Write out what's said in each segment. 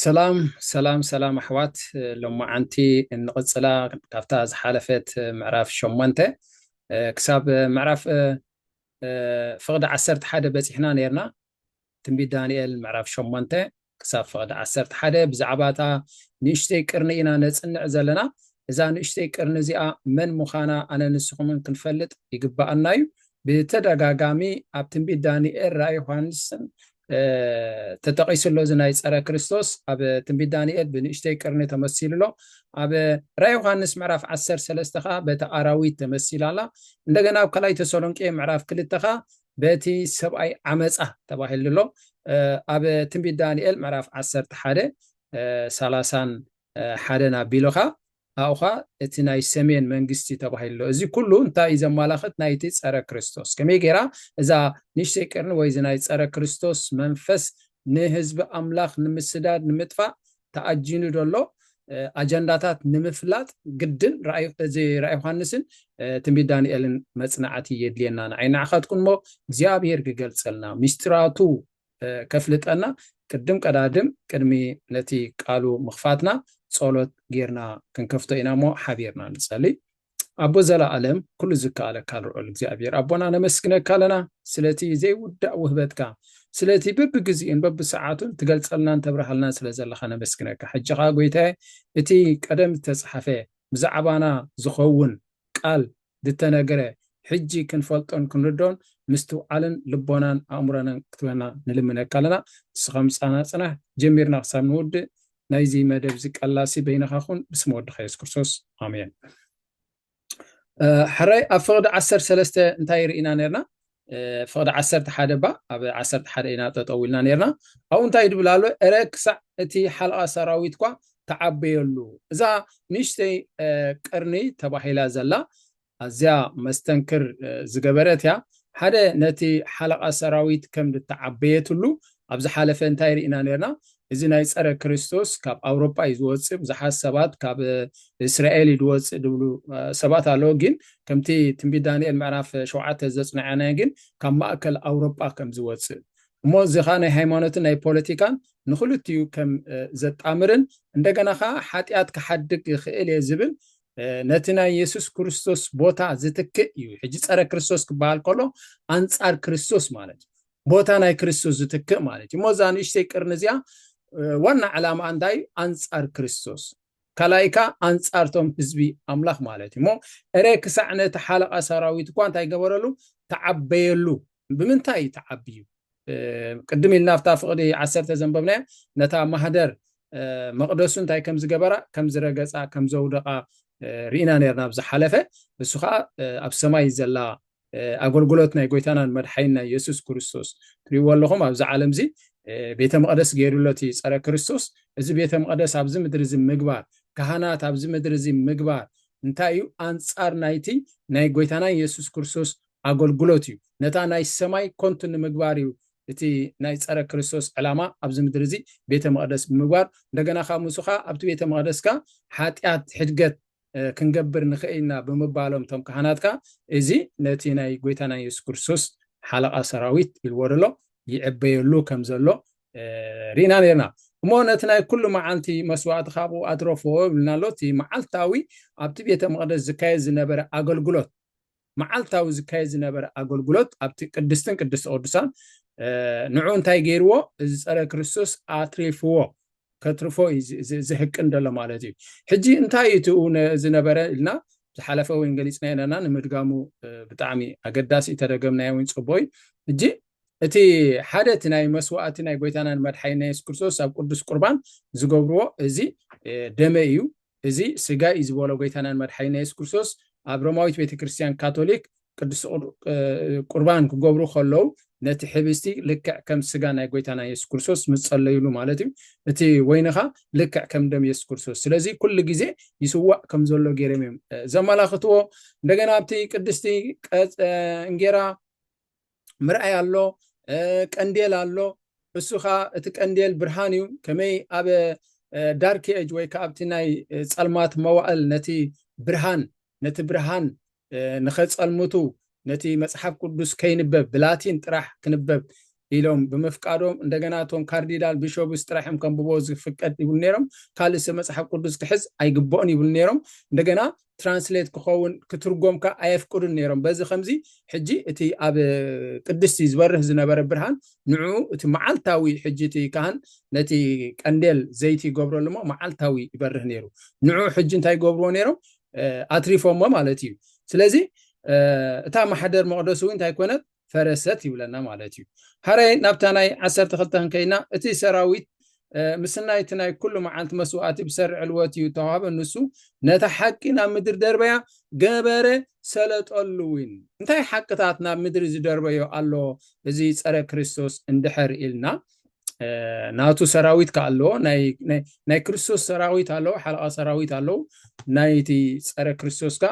ሰላም ሰላም ሰላም ኣሕዋት፣ ሎማዓንቲ እንቕጽላ ካብታ ዝሓለፈት ምዕራፍ ሸሞንተ ክሳብ ምዕራፍ ፍቕዲ ዓሰርተ ሓደ በጺሕና ነርና። ትንቢት ዳንኤል ምዕራፍ ሸሞንተ ክሳብ ፍቕዲ ዓሰርተ ሓደ ብዛዕባ እታ ንእሽተይ ቅርኒ ኢና ነጽንዕ ዘለና። እዛ ንእሽተይ ቅርኒ እዚኣ መን ምዃና ኣነ ንስኹምን ክንፈልጥ ይግባኣና እዩ። ብተደጋጋሚ ኣብ ትንቢት ዳንኤል፣ ራእይ ዮሃንስን ተጠቒሱ ኣሎ። እዚ ናይ ጸረ ክርስቶስ ኣብ ትንቢት ዳንኤል ብንእሽተይ ቅርኒ ተመሲሉ ኣሎ። ኣብ ራእይ ዮሃንስ ምዕራፍ ዓሰርተ ሰለስተ ኸዓ በቲ ኣራዊት ተመሲላ ኣላ። እንደገና ኣብ ካልኣይ ተሰሎንቄ ምዕራፍ ክልተ ኸዓ በቲ ሰብኣይ ዓመፃ ተባሂሉ ኣሎ። ኣብ ትንቢት ዳንኤል ምዕራፍ ዓሰርተ ሓደ ሰላሳን ሓደን ኣቢሉ ኸዓ ኣብኡ ኸዓ እቲ ናይ ሰሜን መንግስቲ ተባሂሉ ኣሎ። እዚ ኩሉ እንታይ እዩ ዘማላኽት? ናይቲ ጸረ ክርስቶስ። ከመይ ገይራ እዛ ንእሽተይ ቅርኒ ወይ እዚ ናይ ጸረ ክርስቶስ መንፈስ ንህዝቢ ኣምላኽ ንምስዳድ ንምጥፋእ ተኣጂኑ ዘሎ ኣጀንዳታት ንምፍላጥ ግድን እዚ ራእይ ዮሃንስን ትንቢት ዳንኤልን መጽናዕቲ የድልየና። ንዓይ ንዓኻትኩም እሞ እግዚኣብሔር ክገልጸልና፣ ምስጢራቱ ከፍልጠና ቅድም ቀዳድም ቅድሚ ነቲ ቃሉ ምኽፋትና ጸሎት ጌርና ክንከፍቶ ኢና እሞ ሓቢርና ንጸሊ። ኣቦ ዘለኣለም ኩሉ ዝከኣለካ ልዑል እግዚኣብሔር ኣቦና ነመስግነካ ኣለና ስለቲ ዘይውዳእ ውህበትካ፣ ስለቲ በብግዜኡን በብሰዓቱን ትገልጸልናን ተብርሃልናን ስለ ዘለኻ ነመስግነካ። ሕጂ ኸዓ ጎይታየ እቲ ቀደም ዝተጻሕፈ ብዛዕባና ዝኸውን ቃል ዝተነገረ ሕጂ ክንፈልጦን ክንርዶን ምስትውዓልን ልቦናን ኣእምሮናን ክትበና ንልምነካ ኣለና። ንስኻ ምጻና ጽናሕ ጀሚርና ክሳብ ንውድእ ናይዚ መደብ ዝቀላሲ በይንኻ ኩን ብስም ወድኻ የሱስ ክርስቶስ ኣሜን። ሕራይ ኣብ ፍቕዲ ዓሰርተ ሰለስተ እንታይ ርኢና ነርና? ፍቕዲ ዓሰርተ ሓደ ባ ኣብ ዓሰርተ ሓደ ኢና ጠጠው ኢልና ነርና። ኣብኡ እንታይ ድብል ኣሎ? እረ ክሳዕ እቲ ሓለቓ ሰራዊት ኳ ተዓበየሉ። እዛ ንእሽተይ ቅርኒ ተባሂላ ዘላ ኣዝያ መስተንክር ዝገበረት እያ። ሓደ ነቲ ሓለቓ ሰራዊት ከም ዝተዓበየትሉ ኣብ ዝሓለፈ እንታይ ርኢና ነርና? እዚ ናይ ጸረ ክርስቶስ ካብ ኣውሮጳ እዩ ዝወጽእ። ብዙሓት ሰባት ካብ እስራኤል እዩ ዝወጽእ ድብሉ ሰባት ኣለዉ። ግን ከምቲ ትንቢት ዳንኤል ምዕራፍ ሸውዓተ ዘጽናዕናዮ ግን ካብ ማእከል ኣውሮጳ ከም ዝወጽእ እሞ እዚ ኸዓ ናይ ሃይማኖትን ናይ ፖለቲካን ንኽልቲኡ ከም ዘጣምርን እንደገና ኸዓ ሓጢኣት ክሓድግ ይኽእል እየ ዝብል ነቲ ናይ የሱስ ክርስቶስ ቦታ ዝትክእ እዩ። ሕጂ ጸረ ክርስቶስ ክበሃል ከሎ ኣንጻር ክርስቶስ ማለት እዩ። ቦታ ናይ ክርስቶስ ዝትክእ ማለት እዩ። እሞ እዛ ንእሽተይ ቅርኒ እዚኣ ዋና ዕላማ እንታይ? ኣንጻር ክርስቶስ። ካልኣይካ ኣንጻርቶም ህዝቢ ኣምላኽ ማለት እዩ። እሞ እረ ክሳዕ ነቲ ሓለቓ ሰራዊት እኳ እንታይ ገበረሉ? ተዓበየሉ። ብምንታይ እዩ ተዓብዩ? ቅድም ኢልና ኣብታ ፍቕዲ ዓሰርተ ዘንበብናዮ ነታ ማህደር መቕደሱ እንታይ ከም ዝገበራ፣ ከም ዝረገጻ፣ ከም ዘውደቓ ርኢና ነርና ኣብ ዝሓለፈ። እሱ ኸዓ ኣብ ሰማይ ዘላ ኣገልግሎት ናይ ጎይታናን መድሓይና የሱስ ክርስቶስ ትሪእዎ ኣለኹም። ኣብዚ ዓለም እዚ ቤተ መቕደስ ገይሩሎ እቲ ጸረ ክርስቶስ። እዚ ቤተ መቕደስ ኣብዚ ምድሪ እዚ ምግባር፣ ካህናት ኣብዚ ምድሪ እዚ ምግባር እንታይ እዩ? ኣንጻር ናይቲ ናይ ጎይታና የሱስ ክርስቶስ ኣገልግሎት እዩ። ነታ ናይ ሰማይ ኮንቱ ንምግባር እዩ እቲ ናይ ጸረ ክርስቶስ ዕላማ ኣብዚ ምድሪ እዚ ቤተ መቕደስ ብምግባር። እንደገና ካብ ምስኻ ኣብቲ ቤተ መቕደስካ ሓጢኣት ሕድገት ክንገብር ንኽእል ኢና ብምባሎም እቶም ካህናትካ እዚ ነቲ ናይ ጎይታና የሱስ ክርስቶስ ሓለቓ ሰራዊት ኢልዎ ደሎ ይዕበየሉ ከም ዘሎ ርኢና ነርና። እሞ ነቲ ናይ ኩሉ መዓልቲ መስዋእቲ ካብኡ ኣትረፍዎ ይብልና ኣሎ። እቲ መዓልታዊ ኣብቲ ቤተ መቕደስ ዝካየድ ዝነበረ ኣገልግሎት፣ መዓልታዊ ዝካየድ ዝነበረ ኣገልግሎት ኣብቲ ቅድስትን ቅድስቲ ቅዱሳን ንዑ እንታይ ገይርዎ? እዚ ጸረ ክርስቶስ ኣትሪፍዎ፣ ከትርፎ እዩ ዝህቅን ዘሎ ማለት እዩ። ሕጂ እንታይ እዩ ትኡ ዝነበረ ኢልና ዝሓለፈ እውን ገሊጽና ኢና። ንምድጋሙ ብጣዕሚ ኣገዳሲ እዩ፣ ተደገምናዮ እውን ጽቡቅ እዩ። ሕጂ እቲ ሓደ እቲ ናይ መስዋእቲ ናይ ጎይታናን መድሓይና የሱስ ክርስቶስ ኣብ ቅዱስ ቁርባን ዝገብርዎ እዚ ደመ እዩ፣ እዚ ስጋ እዩ ዝበሎ ጎይታናን መድሓይና የሱስ ክርስቶስ ኣብ ሮማዊት ቤተክርስትያን ካቶሊክ ቅዱስ ቁርባን ክገብሩ ከለዉ ነቲ ሕብስቲ ልክዕ ከም ስጋ ናይ ጎይታና የሱስ ክርስቶስ ምስ ጸለዩሉ ማለት እዩ። እቲ ወይንኻ ልክዕ ከም ደም የሱስ ክርስቶስ። ስለዚ ኩሉ ግዜ ይስዋእ ከም ዘሎ ገይሮም እዮም ዘመላኽትዎ። እንደገና ኣብቲ ቅድስቲ እንጌራ ምርኣይ ኣሎ፣ ቀንዴል ኣሎ። እሱ ኸዓ እቲ ቀንዴል ብርሃን እዩ። ከመይ ኣብ ዳርክ ኤጅ ወይ ከዓ ኣብቲ ናይ ጸልማት መዋእል ነቲ ብርሃን ነቲ ብርሃን ንኸጸልምቱ ነቲ መጽሓፍ ቅዱስ ከይንበብ ብላቲን ጥራሕ ክንበብ ኢሎም ብምፍቃዶም፣ እንደገና እቶም ካርዲናል ቢሾፕስ ጥራሕ እዮም ከንብቦ ዝፍቀድ ይብሉ ነይሮም። ካልእ ሰብ መጽሓፍ ቅዱስ ክሕዝ ኣይግብኦን ይብሉ ነይሮም። እንደገና ትራንስሌት ክኸውን፣ ክትርጎምካ ኣየፍቅዱን ነይሮም። በዚ ከምዚ ሕጂ እቲ ኣብ ቅድስቲ ዝበርህ ዝነበረ ብርሃን፣ ንዑ እቲ መዓልታዊ፣ ሕጂ እቲ ካህን ነቲ ቀንዴል ዘይቲ ይገብሮ ኣለሞ፣ መዓልታዊ ይበርህ ነይሩ። ንዑ ሕጂ እንታይ ይገብርዎ ነይሮም? ኣትሪፎሞ ማለት እዩ። ስለዚ እታ ማሕደር መቕደሱ እውን እንታይ ኮነት? ፈረሰት ይብለና ማለት እዩ። ሃረይ ናብታ ናይ ዓሰርተ ክልተ ክንከይና፣ እቲ ሰራዊት ምስናይ እቲ ናይ ኩሉ መዓልቲ መስዋእቲ ብሰሪ ዕልወት እዩ ተዋህበ። ንሱ ነታ ሓቂ ናብ ምድሪ ደርበያ ገበረ፣ ሰለጠሉ እውን። እንታይ ሓቅታት ናብ ምድሪ ዝደርበዮ ኣሎ? እዚ ጸረ ክርስቶስ እንድሕር ኢልና፣ ናቱ ሰራዊት ከ ኣለዎ፣ ናይ ክርስቶስ ሰራዊት ኣለዎ፣ ሓለቓ ሰራዊት ኣለዎ። ናይቲ ጸረ ክርስቶስ ከ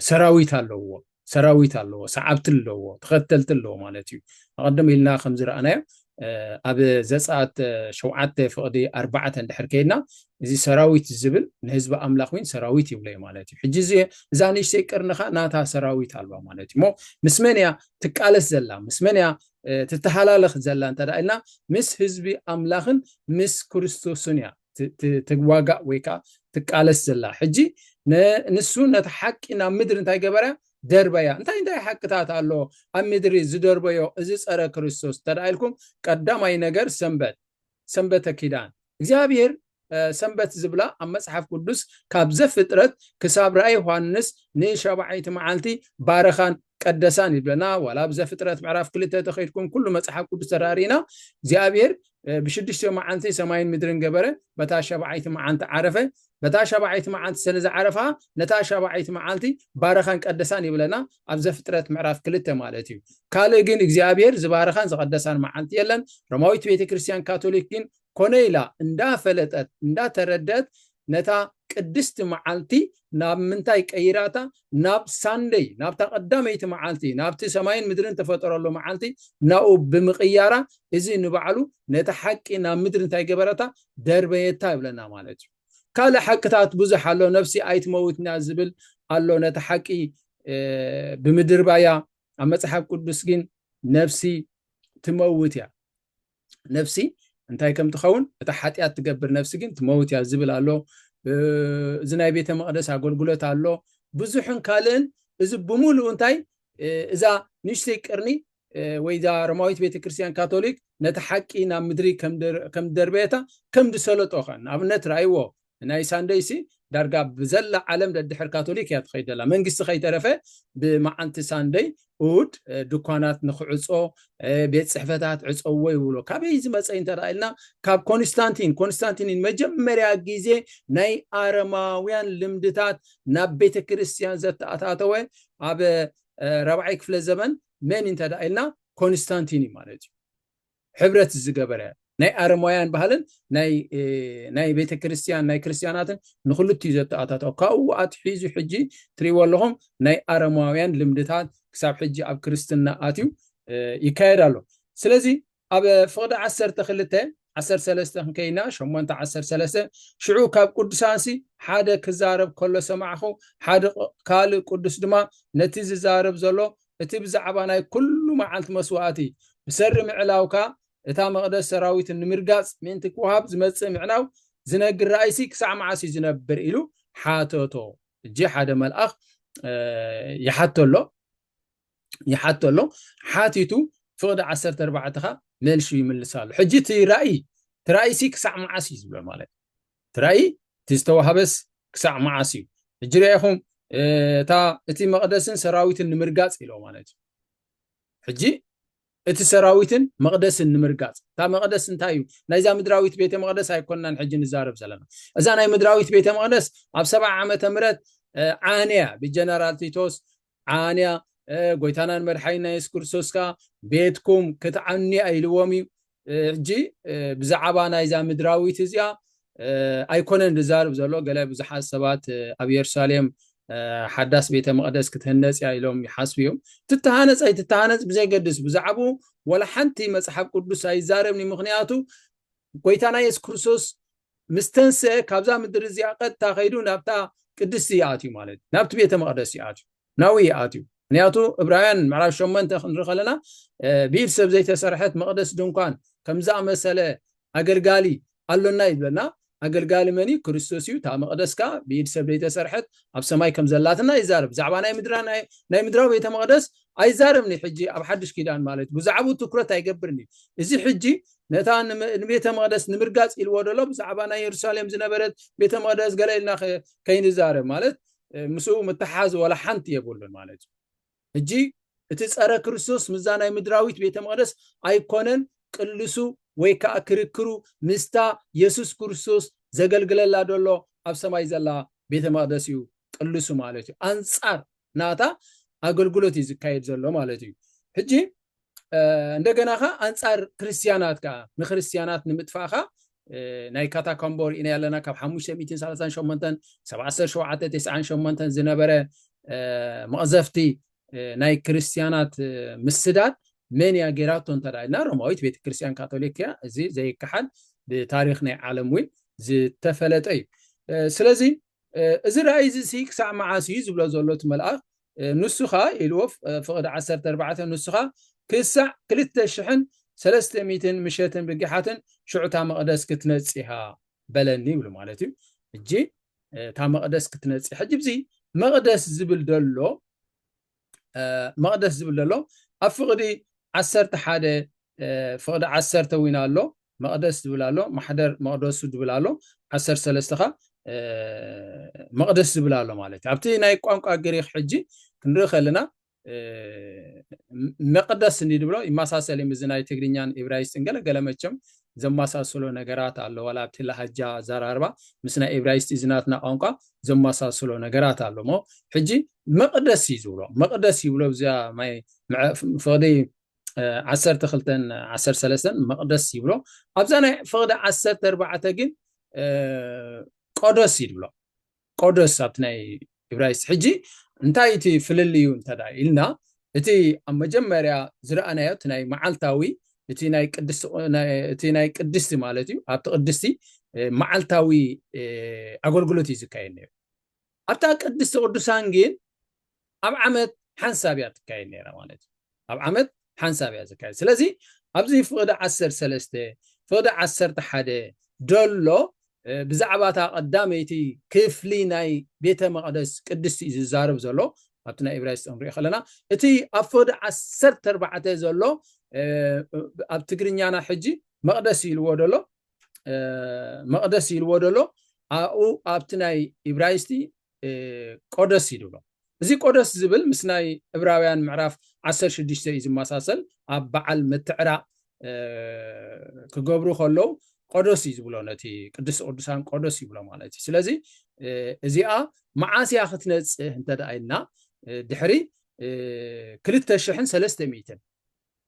ሰራዊት ኣለዎ፣ ሰራዊት ኣለዎ፣ ሰዓብቲ ኣለዎ፣ ተኸተልቲ ኣለዎ ማለት እዩ። ኣቐድም ኢልና ከም ዝረኣናዮ፣ ኣብ ዘጸኣት ሸውዓተ ፍቕዲ ኣርባዕተ እንድሕር ከይድና፣ እዚ ሰራዊት ዝብል ንህዝቢ ኣምላኽ እውን ሰራዊት ይብሎ እዩ ማለት እዩ። ሕጂ እዚ፣ እዛ ንእሽተይ ቅርንኻ ናታ ሰራዊት ኣለዋ ማለት እዩ። እሞ ምስ መን እያ ትቃለስ ዘላ? ምስ መን እያ ትተሃላለኽ ዘላ እንተ ኢልና፣ ምስ ህዝቢ ኣምላኽን ምስ ክርስቶስን እያ ትዋጋእ ወይ ከዓ ትቃለስ ዘላ። ሕጂ ንሱ ነቲ ሓቂ ናብ ምድሪ እንታይ ገበረ? ደርበያ። እንታይ እንታይ ሓቅታት ኣሎ ኣብ ምድሪ ዝደርበዮ እዚ ጸረ ክርስቶስ እንተ ኢልኩም፣ ቀዳማይ ነገር ሰንበት፣ ሰንበተ ኪዳን እግዚኣብሔር ሰንበት ዝብላ ኣብ መጽሓፍ ቅዱስ ካብ ዘፍጥረት ክሳብ ራእይ ዮሃንስ ንሸባዓይቲ መዓልቲ ባረኻን ቀደሳን ይብለና። ዋላ ኣብ ዘፍጥረት ምዕራፍ ክልተ ተኸይድኩም ኩሉ መጽሓፍ ቅዱስ ተራሪና እግዚኣብሔር ብሽዱሽተ መዓልቲ ሰማይን ምድርን ገበረ፣ በታ ሸባዓይቲ መዓልቲ ዓረፈ። በታ ሸባዓይቲ መዓልቲ ስለ ዝዓረፋ ነታ ሸባዓይቲ መዓልቲ ባረኻን ቀደሳን ይብለና ኣብ ዘፍጥረት ምዕራፍ ክልተ ማለት እዩ። ካልእ ግን እግዚኣብሔር ዝባረኻን ዝቐደሳን መዓልቲ የለን። ሮማዊት ቤተክርስትያን ካቶሊክ ግን ኮነ ኢላ እንዳፈለጠት እንዳተረደት ነታ ቅድስቲ መዓልቲ ናብ ምንታይ ቀይራታ? ናብ ሳንደይ፣ ናብታ ቀዳመይቲ መዓልቲ፣ ናብቲ ሰማይን ምድርን ተፈጠረሉ መዓልቲ ናኡ ብምቕያራ፣ እዚ ንባዕሉ ነቲ ሓቂ ናብ ምድሪ እንታይ ገበረታ? ደርበየታ ይብለና ማለት እዩ። ካልእ ሓቅታት ብዙሕ ኣሎ። ነፍሲ ኣይትመውትና ዝብል ኣሎ። ነቲ ሓቂ ብምድርባያ ኣብ መጽሓፍ ቅዱስ ግን ነፍሲ ትመውት እያ። ነፍሲ እንታይ ከም ትኸውን፣ እታ ሓጢኣት ትገብር ነፍሲ ግን ትመውት እያ ዝብል ኣሎ። እዚ ናይ ቤተ መቕደስ ኣገልግሎት ኣሎ፣ ብዙሕን ካልእን። እዚ ብምሉኡ እንታይ እዛ ንእሽተይ ቅርኒ ወይ እዛ ሮማዊት ቤተክርስትያን ካቶሊክ ነቲ ሓቂ ናብ ምድሪ ከም ደርበየታ ከም ዝሰለጦ ኸ ንኣብነት ርኣይዎ። ናይ ሳንደይ ሲ ዳርጋ ብዘላ ዓለም ደድሕር ካቶሊክ እያ ትኸይድ ዘላ። መንግስቲ ከይተረፈ ብመዓልቲ ሳንደይ፣ እሁድ፣ ድኳናት ንክዕጾ፣ ቤት ጽሕፈታት ዕጸዎ ይብሎ። ካበይ ዝመጸ እንተ ኢልና፣ ካብ ኮንስታንቲን። ኮንስታንቲን መጀመርያ ግዜ ናይ ኣረማውያን ልምድታት ናብ ቤተ ክርስቲያን ዘተኣታተወ ኣብ ራብዓይ ክፍለ ዘመን መን እንተ ኢልና፣ ኮንስታንቲን እዩ ማለት እዩ። ሕብረት ዝገበረ ናይ ኣረማውያን ባህልን ናይ ቤተ ክርስቲያን፣ ናይ ክርስቲያናትን ንክልቲኡ ዘተኣታተወ። ካብኡ ኣትሒዙ ሕጂ ትሪእዎ ኣለኹም ናይ ኣረማውያን ልምድታት ክሳብ ሕጂ ኣብ ክርስትና ኣትዩ ይካየድ ኣሎ። ስለዚ ኣብ ፍቕዲ ዓሰርተ ክልተ፣ ዓሰርተ ሰለስተ ክንከይና፣ ሸሞንተ ዓሰርተ ሰለስተ፣ ሽዑ ካብ ቅዱሳንሲ ሓደ ክዛረብ ከሎ ሰማዕኹ፣ ሓደ ካልእ ቅዱስ ድማ ነቲ ዝዛረብ ዘሎ፣ እቲ ብዛዕባ ናይ ኩሉ መዓልቲ መስዋእቲ ብሰሪ ምዕላውካ እታ መቕደስ ሰራዊት ንምርጋጽ ምእንቲ ክወሃብ ዝመጽእ ምዕላው ዝነግር ራእይሲ ክሳዕ መዓስ እዩ ዝነብር ኢሉ ሓተቶ። እጂ ሓደ መልኣኽ ይሓቶ ኣሎ፣ ይሓቶ ኣሎ። ሓቲቱ ፍቕዲ ዓሰርተ ኣርባዕተ ኻ መልሹ ይምልስ ኣሎ። ሕጂ እቲ ራእይ፣ እቲ ራእይሲ ክሳዕ መዓስ እዩ ዝብሎ ማለት እዩ። እቲ ራእይ እቲ ዝተዋህበስ ክሳዕ መዓስ እዩ? ሕጂ ርኢኹም እታ እቲ መቕደስን ሰራዊትን ንምርጋጽ ኢሎ ማለት እዩ። ሕጂ እቲ ሰራዊትን መቕደስን ንምርጋጽ፣ እታ መቕደስ እንታይ እዩ? ናይዛ ምድራዊት ቤተ መቕደስ ኣይኮንናን ሕጂ ንዛረብ ዘለና። እዛ ናይ ምድራዊት ቤተ መቕደስ ኣብ ሰብዓ ዓመተ ምህረት ዓንያ ብጀነራል ቲቶስ ዓንያ፣ ጎይታናን መድሓኒና የሱስ ክርስቶስ ከኣ ቤትኩም ክትዓንያ ኢልዎም እዩ። ሕጂ ብዛዕባ ናይዛ ምድራዊት እዚኣ ኣይኮነን ዝዛረብ ዘሎ። ገለ ብዙሓት ሰባት ኣብ የሩሳሌም ሓዳስ ቤተ መቕደስ ክትህነጽ እያ ኢሎም ይሓስቡ እዮም። ትተሃነጽ ኣይትተሃነጽ ብዘይገድስ፣ ብዛዕባኡ ወላ ሓንቲ መጽሓፍ ቅዱስ ኣይዛረብን። ምኽንያቱ ጎይታና የሱስ ክርስቶስ ምስ ተንስአ ካብዛ ምድሪ እዚኣ ቀጥታ ከይዱ ናብታ ቅድስቲ ይኣትዩ ማለት እዩ፣ ናብቲ ቤተ መቕደስ ይኣትዩ፣ ናብኡ ይኣትዩ። ምክንያቱ ዕብራውያን ምዕራፍ ሸሞንተ ክንርኢ ከለና ብኢድ ሰብ ዘይተሰርሐት መቕደስ ድንኳን ከምዝኣመሰለ ኣገልጋሊ ኣሎና ይብለና። ኣገልጋሊ መን እዩ? ክርስቶስ እዩ። እታ መቕደስ ከዓ ብኢድ ሰብ ዘይተሰርሐት ኣብ ሰማይ ከም ዘላትና ይዛረብ። ብዛዕባ ናይ ምድራ ናይ ምድራዊ ቤተ መቕደስ ኣይዛረብኒ። ሕጂ ኣብ ሓድሽ ኪዳን ማለት ብዛዕባኡ ትኩረት ኣይገብርኒ። እዚ ሕጂ ነታ ንቤተ መቕደስ ንምርጋፅ ኢልዎ ደሎ ብዛዕባ ናይ የሩሳሌም ዝነበረት ቤተ መቕደስ ገለ ኢልና ከይንዛረብ ማለት ምስኡ ምተሓዝ ወላ ሓንቲ የብሉን ማለት እዩ። ሕጂ እቲ ፀረ ክርስቶስ ምዛ ናይ ምድራዊት ቤተ መቕደስ ኣይኮነን ቅልሱ ወይ ከዓ ክርክሩ ምስታ የሱስ ክርስቶስ ዘገልግለላ ደሎ ኣብ ሰማይ ዘላ ቤተ መቕደስ እዩ ቅልሱ ማለት እዩ። ኣንፃር ናታ ኣገልግሎት እዩ ዝካየድ ዘሎ ማለት እዩ። ሕጂ እንደገና ኸ ኣንፃር ክርስትያናት ከዓ ንክርስትያናት ንምጥፋእኻ ናይ ካታኮምቦ ርኢና ኣለና። ካብ ሓሙሽተ ሚእትን ሰላሳን ሸሞንተን ክሳብ ዓሰርተ ሸውዓተ ተስዓን ሸሞንተን ዝነበረ መቕዘፍቲ ናይ ክርስትያናት ምስዳድ መን እያ ጌራቶ እንተ ኢልና ሮማዊት ቤተክርስትያን ካቶሊክ እያ። እዚ ዘይከሓድ ብታሪክ ናይ ዓለም እውን ዝተፈለጠ እዩ። ስለዚ እዚ ራእይ እዚ ክሳዕ መዓስ እዩ ዝብሎ ዘሎ እቲ መልኣኽ። ንሱ ኸ ኢልዎ ፍቕዲ ዓሰርተ ኣርባዕተ ንሱ ኸ ክሳዕ ክልተ ሽሕን ሰለስተ ሚእትን ምሸትን ብጊሓትን ሽዑታ መቕደስ ክትነጽ ኢኻ በለኒ ይብሉ ማለት እዩ። ሕጂ እታ መቕደስ ክትነጽ ሕጂ ብዚ መቕደስ ዝብል ደሎ መቕደስ ዝብል ደሎ ኣብ ፍቕዲ ዓሰርተ ሓደ ፍቕዲ ዓሰርተ እውን ኣሎ። መቕደስ ዝብል ኣሎ፣ ማሕደር መቕደሱ ዝብል ኣሎ። ዓሰርተ ሰለስተ ኸ መቕደስ ዝብል ኣሎ ማለት እዩ። ኣብቲ ናይ ቋንቋ ግሪክ ሕጂ ክንርኢ ከለና መቅደስ እንዲ ድብሎ ይመሳሰል እዩ። እዚ ናይ ትግርኛን ኢብራይስጥን ገለ ገለ መቸም ዘመሳስሎ ነገራት ኣሎ። ዋላ ኣብቲ ላሃጃ ኣዘራርባ ምስ ናይ ኢብራይስጥ ዝናትና ቋንቋ ዘመሳስሎ ነገራት ኣሎ። እሞ ሕጂ መቅደስ እዩ ዝብሎ። መቅደስ ይብሎ ብዚኣ ማይ ፍቕዲ ዓሰርተ ክልተን ዓሰርተ ሰለስተን መቅደስ ይብሎ። ኣብዛ ናይ ፍቕዲ ዓሰርተ ኣርባዕተ ግን ቆደስ እዩ ድብሎ። ቆደስ ኣብቲ ናይ ኢብራይስጥ። ሕጂ እንታይ እቲ ፍልልዩ እንተ ኢልና እቲ ኣብ መጀመርያ ዝረኣናዮ እቲ ናይ መዓልታዊ እቲ ናይ ቅድስቲ ማለት እዩ። ኣብቲ ቅድስቲ መዓልታዊ ኣገልግሎት እዩ ዝካየድ ነይሩ። ኣብታ ቅድስቲ ቅዱሳን ግን ኣብ ዓመት ሓንሳብ እያ ትካየድ ነይራ ማለት እዩ። ኣብ ዓመት ሓንሳብ እያ ዝካየድ። ስለዚ ኣብዚ ፍቕዲ ዓሰርተ ሰለስተ ፍቕዲ ዓሰርተ ሓደ ደሎ ብዛዕባ እታ ቀዳመይቲ ክፍሊ ናይ ቤተ መቕደስ ቅድስቲ እዩ ዝዛረብ ዘሎ። ኣብቲ ናይ ኢብራይስጥ ንሪኦ ከለና እቲ ኣብ ፍቕዲ ዓሰርተ ኣርባዕተ ዘሎ ኣብ ትግርኛና ሕጂ መቕደስ ኢልዎ ደሎ መቕደስ ኢልዎ ደሎ ኣብኡ ኣብቲ ናይ ኢብራይስጢ ቆደስ እዩ ድብሎ። እዚ ቆደስ ዝብል ምስ ናይ ዕብራውያን ምዕራፍ ዓሰርተ ሽዱሽተ እዩ ዝመሳሰል። ኣብ በዓል ምትዕራቕ ክገብሩ ከለዉ ቆደስ እዩ ዝብሎ፣ ነቲ ቅዱስ ቅዱሳን ቆደስ ይብሎ ማለት እዩ። ስለዚ እዚኣ መዓስ እያ ክትነፅህ እንተ ደኣ ኢልና ድሕሪ ክልተ ሽሕን ሰለስተ ሚእትን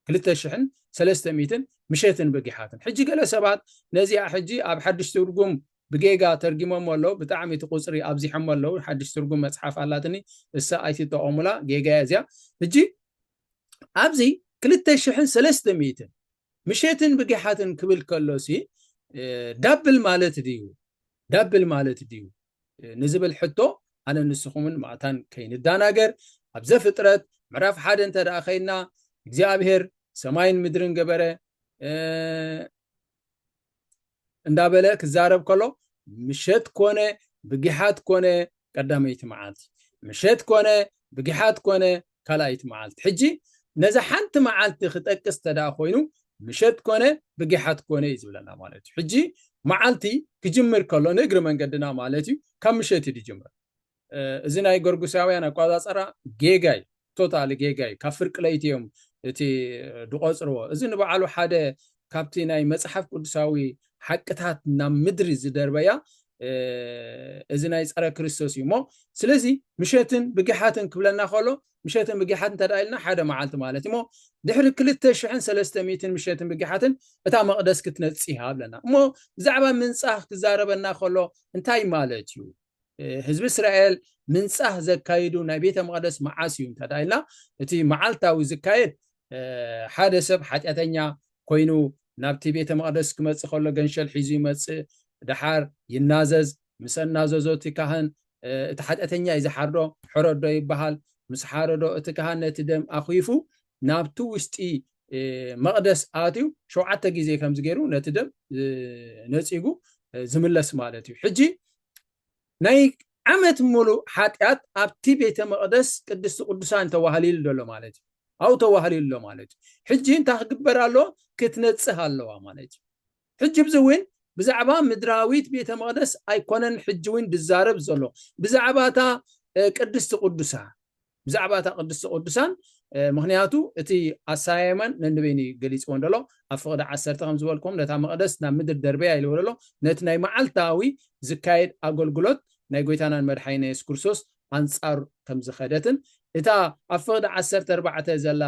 ክልተ ሽሕን ሰለስተ ሚእትን ምሸትን ብጊሓትን። ሕጂ ገለ ሰባት ነዚኣ ሕጂ ኣብ ሓድሽ ትርጉም ብጌጋ ተርጊሞም ኣለዉ። ብጣዕሚ እቲ ቁፅሪ ኣብዚሖም ኣለዉ። ሓድሽ ትርጉም መፅሓፍ ኣላትኒ፣ እሳ ኣይትጠቐሙላ፣ ጌጋ እያ እዚኣ። ሕጂ ኣብዚ ክልተ ሽሕን ሰለስተ ሚእትን ምሸትን ብጊሓትን ክብል ከሎሲ ዳብል ማለት ድዩ? ዳብል ማለት ድዩ ንዝብል ሕቶ ኣነ ንስኹምን ማእታን ከይንዳናገር ኣብ ዘፍጥረት ምዕራፍ ሓደ እንተ ደኣ ኸይድና እግዚኣብሔር ሰማይን ምድርን ገበረ እንዳበለ ክዛረብ ከሎ ምሸት ኮነ ብጊሓት ኮነ ቀዳመይቲ መዓልቲ፣ ምሸት ኮነ ብጊሓት ኮነ ካልኣይቲ መዓልቲ። ሕጂ ነዛ ሓንቲ መዓልቲ ክጠቅስ እንተ ደኣ ኮይኑ ምሸት ኮነ ብጊሓት ኮነ እዩ ዝብለና ማለት እዩ። ሕጂ መዓልቲ ክጅምር ከሎ ንእግሪ መንገድና ማለት እዩ ካብ ምሸት እዩ ዝጅምር። እዚ ናይ ገርጉሳውያን ኣቋፃፅራ ጌጋ እዩ፣ ቶታሊ ጌጋ እዩ። ካብ ፍርቂ ለይቲ እዮም እቲ ዝቆፅርዎ። እዚ ንባዕሉ ሓደ ካብቲ ናይ መፅሓፍ ቅዱሳዊ ሓቅታት ናብ ምድሪ ዝደርበያ እዚ ናይ ፀረ ክርስቶስ እዩ እሞ፣ ስለዚ ምሸትን ብጊሓትን ክብለና ከሎ ምሸትን ብጊሓትን እንተ ኢልና ሓደ መዓልቲ ማለት እዩ እሞ፣ ድሕሪ ክልተ ሽሕን ሰለስተ ሚእትን ምሸትን ብጊሓትን እታ መቕደስ ክትነፅህ እያ ብለና እሞ፣ ብዛዕባ ምንፃህ ክዛረበና ከሎ እንታይ ማለት እዩ? ህዝቢ እስራኤል ምንፃህ ዘካይዱ ናይ ቤተ መቕደስ መዓስ እዩ እንተ ኢልና፣ እቲ መዓልታዊ ዝካየድ ሓደ ሰብ ሓጢኣተኛ ኮይኑ ናብቲ ቤተ መቕደስ ክመፅእ ከሎ ገንሸል ሒዙ ይመፅእ፣ ደሓር ይናዘዝ። ምስ ኣናዘዞ እቲ ካህን እቲ ሓጢኣተኛ እዩ ዝሓርዶ፣ ሕረዶ ይበሃል። ምስ ሓረዶ፣ እቲ ካህን ነቲ ደም ኣኹይፉ ናብቲ ውሽጢ መቕደስ ኣትዩ ሸውዓተ ግዜ ከምዚ ገይሩ ነቲ ደም ነፂጉ ዝምለስ ማለት እዩ። ሕጂ ናይ ዓመት ሙሉእ ሓጢኣት ኣብቲ ቤተ መቕደስ ቅድስቲ ቅዱሳን ተዋህሊሉ ዘሎ ማለት እዩ። ኣብኡ ተዋህሊሉ ኣሎ ማለት እዩ። ሕጂ እንታይ ክግበር ኣለዎ? ክትነፅህ ኣለዋ ማለት እዩ። ሕጂ ብዚ እውን ብዛዕባ ምድራዊት ቤተ መቕደስ ኣይኮነን ሕጂ እውን ዝዛረብ ዘሎ፣ ብዛዕባ እታ ቅድስቲ ቅዱሳን፣ ብዛዕባ እታ ቅድስቲ ቅዱሳን። ምክንያቱ እቲ ኣሳየመን ነንበይኒ ገሊፅዎ እንደሎ ኣብ ፍቕዲ ዓሰርተ ከም ዝበልኩም ነታ መቕደስ ናብ ምድር ደርበያ ኢልዎ ኣሎ። ነቲ ናይ መዓልታዊ ዝካየድ ኣገልግሎት ናይ ጎይታናን መድሓይና የሱስ ክርስቶስ ኣንጻር ከም ዝኸደትን፣ እታ ኣብ ፍቕዲ ዓሰርተ ኣርባዕተ ዘላ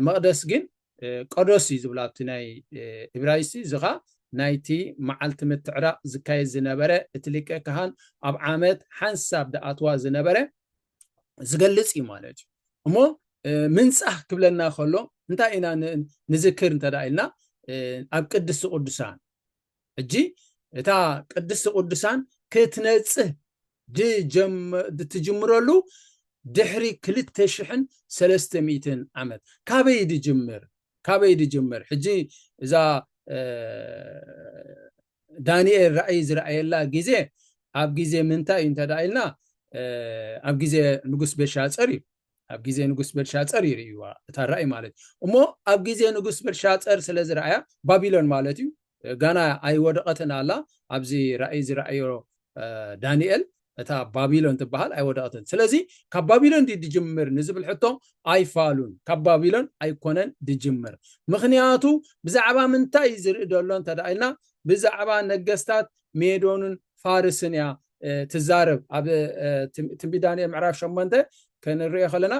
መቕደስ ግን ቀዶስ እዩ ዝብላ ኣብቲ ናይ እብራይስቲ፣ ዝኻ ናይቲ መዓልቲ ምትዕራቕ ዝካየድ ዝነበረ፣ እቲ ሊቀ ካህን ኣብ ዓመት ሓንሳብ ደኣትዋ ዝነበረ ዝገልጽ እዩ ማለት እዩ። እሞ ምንጻህ ክብለና ከሎ እንታይ ኢና ንዝክር እንተ ኢልና፣ ኣብ ቅድስቲ ቅዱሳን፣ ሕጂ እታ ቅድስቲ ቅዱሳን ክትነጽህ ትጅምረሉ ድሕሪ ክልተ ሽሕን ሰለስተ ሚእትን ዓመት። ካበይ ድጅምር? ካበይ ድጅምር? ሕጂ እዛ ዳንኤል ራእይ ዝረኣየላ ግዜ ኣብ ግዜ ምንታይ እዩ እንተ ኢልና፣ ኣብ ግዜ ንጉስ ቤልሻፀር እዩ። ኣብ ግዜ ንጉስ ቤልሻፀር ይርእይዋ እታ ራእይ ማለት እዩ። እሞ ኣብ ግዜ ንጉስ ቤልሻፀር ስለ ዝረኣያ፣ ባቢሎን ማለት እዩ፣ ጋና ኣይወደቐትን ኣላ። ኣብዚ ራእይ ዝረኣዮ ዳንኤል እታ ባቢሎን ትበሃል ኣይወደቐትን። ስለዚ ካብ ባቢሎን ድዩ ድጅምር ንዝብል ሕቶ ኣይፋሉን፣ ካብ ባቢሎን ኣይኮነን ድጅምር። ምክንያቱ ብዛዕባ ምንታይ ዝርኢ ዘሎ እንተ ኢልና፣ ብዛዕባ ነገስታት ሜዶንን ፋርስን እያ ትዛረብ። ኣብ ትንቢት ዳንኤል ምዕራፍ ሸሞንተ ከንሪኦ ከለና፣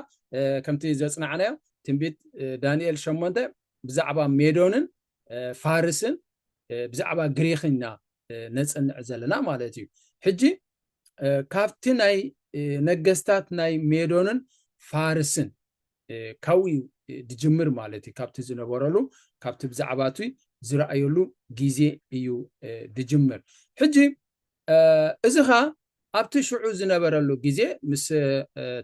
ከምቲ ዘፅናዕናዮ ትንቢት ዳንኤል ሸሞንተ ብዛዕባ ሜዶንን ፋርስን ብዛዕባ ግሪኽን ኢና ነፅንዕ ዘለና ማለት እዩ። ሕጂ ካብቲ ናይ ነገስታት ናይ ሜዶንን ፋርስን ካብኡ እዩ ድጅምር ማለት እዩ። ካብቲ ዝነበረሉ፣ ካብቲ ብዛዕባ እቲ ዝረኣየሉ ግዜ እዩ ድጅምር። ሕጂ እዚ ኸ ኣብቲ ሽዑ ዝነበረሉ ግዜ ምስ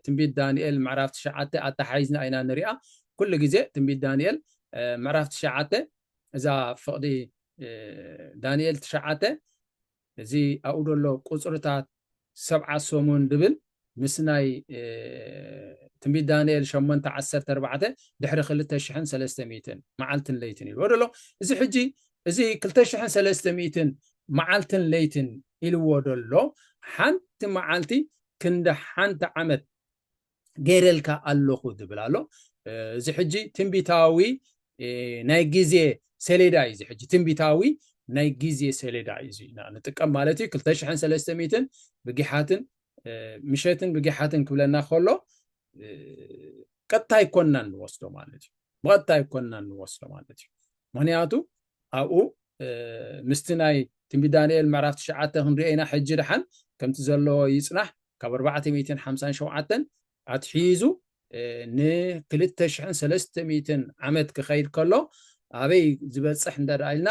ትንቢት ዳንኤል ምዕራፍ ትሽዓተ ኣተሓሒዝና ኢና ንሪኣ። ኩሉ ግዜ ትንቢት ዳንኤል ምዕራፍ ትሽዓተ፣ እዛ ፍቕዲ ዳንኤል ትሽዓተ፣ እዚ ኣብኡ ዘሎ ቁፅርታት ሰብዓ ሰሙን ድብል ምስ ናይ ትንቢት ዳንኤል ሸሞንተ ዓሰርተ ኣርባዕተ ድሕሪ ክልተ ሽሕን ሰለስተ ሚእትን መዓልትን ለይትን ኢልዎ ደሎ። እዚ ሕጂ እዚ ክልተ ሽሕን ሰለስተ ሚእትን መዓልትን ለይትን ኢልዎ ደሎ፣ ሓንቲ መዓልቲ ክንዲ ሓንቲ ዓመት ገይረልካ ኣለኹ ዝብል ኣሎ። እዚ ሕጂ ትንቢታዊ ናይ ግዜ ሰሌዳ እዩ። እዚ ሕጂ ትንቢታዊ ናይ ግዜ ሰሌዳ እዩ፣ እዚ ኢና ንጥቀም ማለት እዩ። ክልተ ሽሕን ሰለስተ ሚእትን ብጊሓትን ምሸትን ብጊሓትን ክብለና ከሎ ቀጥታ ኣይኮንናን ንወስዶ ማለት እዩ። ብቐጥታ ኣይኮንናን ንወስዶ ማለት እዩ። ምክንያቱ ኣብኡ ምስቲ ናይ ትንቢት ዳንኤል ምዕራፍ ትሽዓተ ክንሪኦ ኢና። ሕጂ ደሓን ከምቲ ዘለዎ ይፅናሕ፣ ካብ ኣርባዕተ ሚእትን ሓምሳን ሸውዓተን ኣትሒዙ ንክልተ ሽሕን ሰለስተ ሚእትን ዓመት ክኸይድ ከሎ ኣበይ ዝበፅሕ እንዳ ኢልና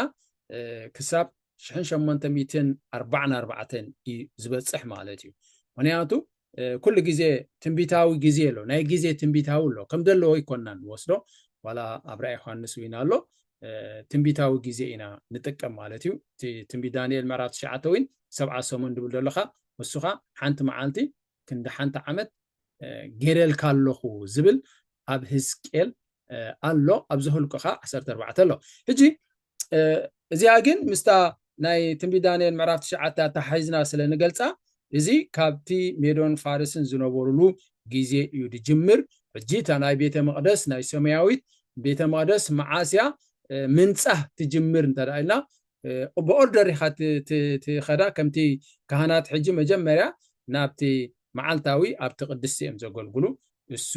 ክሳብ ሽሕን ሸሞንተ ሚእትን ኣርባዓን ኣርባዕተን እዩ ዝበፅሕ ማለት እዩ። ምክንያቱ ኩሉ ግዜ ትንቢታዊ ግዜ ኣሎ፣ ናይ ግዜ ትንቢታዊ ኣሎ። ከም ዘለዎ ይኮንና ንወስዶ፣ ዋላ ኣብ ራእይ ዮሃንስ እውን ኣሎ። ትንቢታዊ ግዜ ኢና ንጥቀም ማለት እዩ። እቲ ትንቢት ዳንኤል ምዕራፍ ትሽዓተ እውን ሰብዓ ሰሙን ድብል ዘለኻ፣ ንሱኻ ሓንቲ መዓልቲ ክንዲ ሓንቲ ዓመት ገይረልካ ኣለኹ ዝብል ኣብ ህዝቅኤል ኣሎ፣ ኣብ ዘሁልቁ ኸዓ ዓሰርተ ኣርባዕተ ኣሎ። ሕጂ እዚኣ ግን ምስታ ናይ ትንቢት ዳንኤል ምዕራፍ ትሽዓተ ኣተሓሒዝና ስለ ንገልፃ፣ እዚ ካብቲ ሜዶን ፋርስን ዝነበሩሉ ግዜ እዩ ድጅምር። ሕጂ እታ ናይ ቤተ መቕደስ ናይ ሰማያዊት ቤተ መቕደስ መዓስያ ምንፃህ ትጅምር እንተ ኢልና፣ ብኦርደር ኢኻ ትኸዳ። ከምቲ ካህናት ሕጂ መጀመርያ ናብቲ መዓልታዊ ኣብቲ ቅድስቲ እዮም ዘገልግሉ። እሱ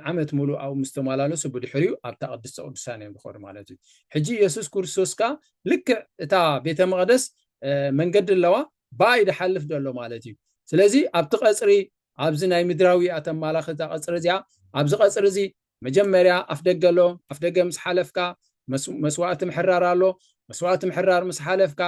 ዓመት ሙሉእ ኣብኡ ምስ ተመላለሱ ብድሕሪኡ ኣብታ ቅድስተ ቅዱሳን እዮም ዝኸዱ ማለት እዩ። ሕጂ የሱስ ክርስቶስ ከኣ ልክዕ እታ ቤተ መቕደስ መንገዲ ኣለዋ፣ ብኣ እዩ ዝሓልፍ ዘሎ ማለት እዩ። ስለዚ ኣብቲ ቀፅሪ፣ ኣብዚ ናይ ምድራዊ እያ ተማላኽት እዛ ቀፅሪ እዚኣ፣ ኣብዚ ቀፅሪ እዚ መጀመርያ ኣፍ ደገ ኣሎ። ኣፍ ደገ ምስ ሓለፍካ፣ መስዋእቲ ምሕራር ኣሎ። መስዋእቲ ምሕራር ምስ ሓለፍካ፣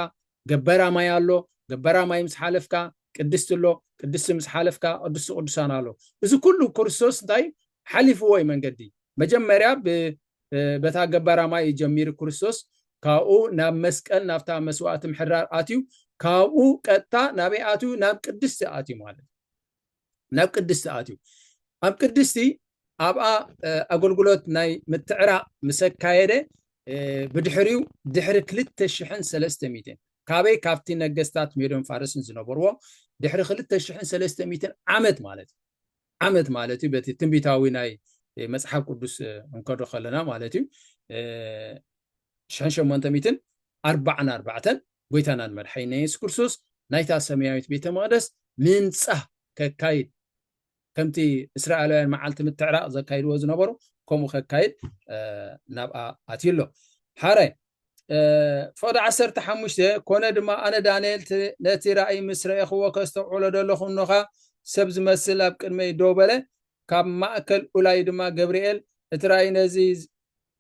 ገበራ ማይ ኣሎ። ገበራ ማይ ምስ ሓለፍካ፣ ቅድስቲ ኣሎ። ቅድስቲ ምስ ሓለፍካ ቅድስቲ ቅዱሳን ኣሎ። እዚ ኩሉ ክርስቶስ እንታይ ሓሊፍዎ እዩ መንገዲ። መጀመርያ ብ-፣ እ፣ በታ ገባራ ማይ እዩ ጀሚሩ ክርስቶስ፣ ካብኡ ናብ መስቀል ናብታ መስዋዕቲ ምሕራር ኣትዩ፣ ካብኡ ቀጥታ ናበይ ኣትዩ? ናብ ቅድስቲ ኣትዩ ማለት እዩ። ናብ ቅድስቲ ኣትዩ። ኣብ ቅድስቲ ኣብኣ፣ እ፣ ኣገልግሎት ናይ ምትዕራቕ ምስ ኣካየደ፣ እ፣ ብድሕሪኡ ድሕሪ ክልተ ሽሕን ሰለስተ ሚእትን ካበይ? ካብቲ ነገስታት ሜዶን ፋርስን ዝነበርዎ ድሕሪ ክልተ ሽሕን ሰለስተ ሚእትን ዓመት ማለት እዩ። ዓመት ማለት እዩ በቲ ትንቢታዊ ናይ፣ እ፣ መጽሓፍ ቅዱስ፣ እ፣ እንከዶ ከለና ማለት እዩ። እ፣ ሽሕን ሸሞንተ ሚእትን ኣርባዓን ኣርባዕተን ጎይታናን መድሓኒና የሱስ ክርስቶስ ናይታ ሰማያዊት ቤተ መቕደስ ምንጻህ ከካይድ፣ ከምቲ እስራኤላውያን መዓልቲ ምትዕራቕ ዘካይድዎ ዝነበሩ፣ ከምኡ ከካይድ፣ እ፣ ናብኣ ኣትዩ ኣሎ። ሓራይ፣ እ፣ ፍቕዲ ዓሰርተ ሓሙሽተ፣ ኮነ ድማ ኣነ ዳንኤል ት-፣ ነቲ ራእይ ምስ ረኤኽዎ ከስተውዕሎ ደለኹ፣ እንሆኻ ሰብ ዝመስል ኣብ ቅድመይ ደው በለ። ካብ ማእከል ኡላይ ድማ ገብርኤል፣ እቲ ራእይ ነዚ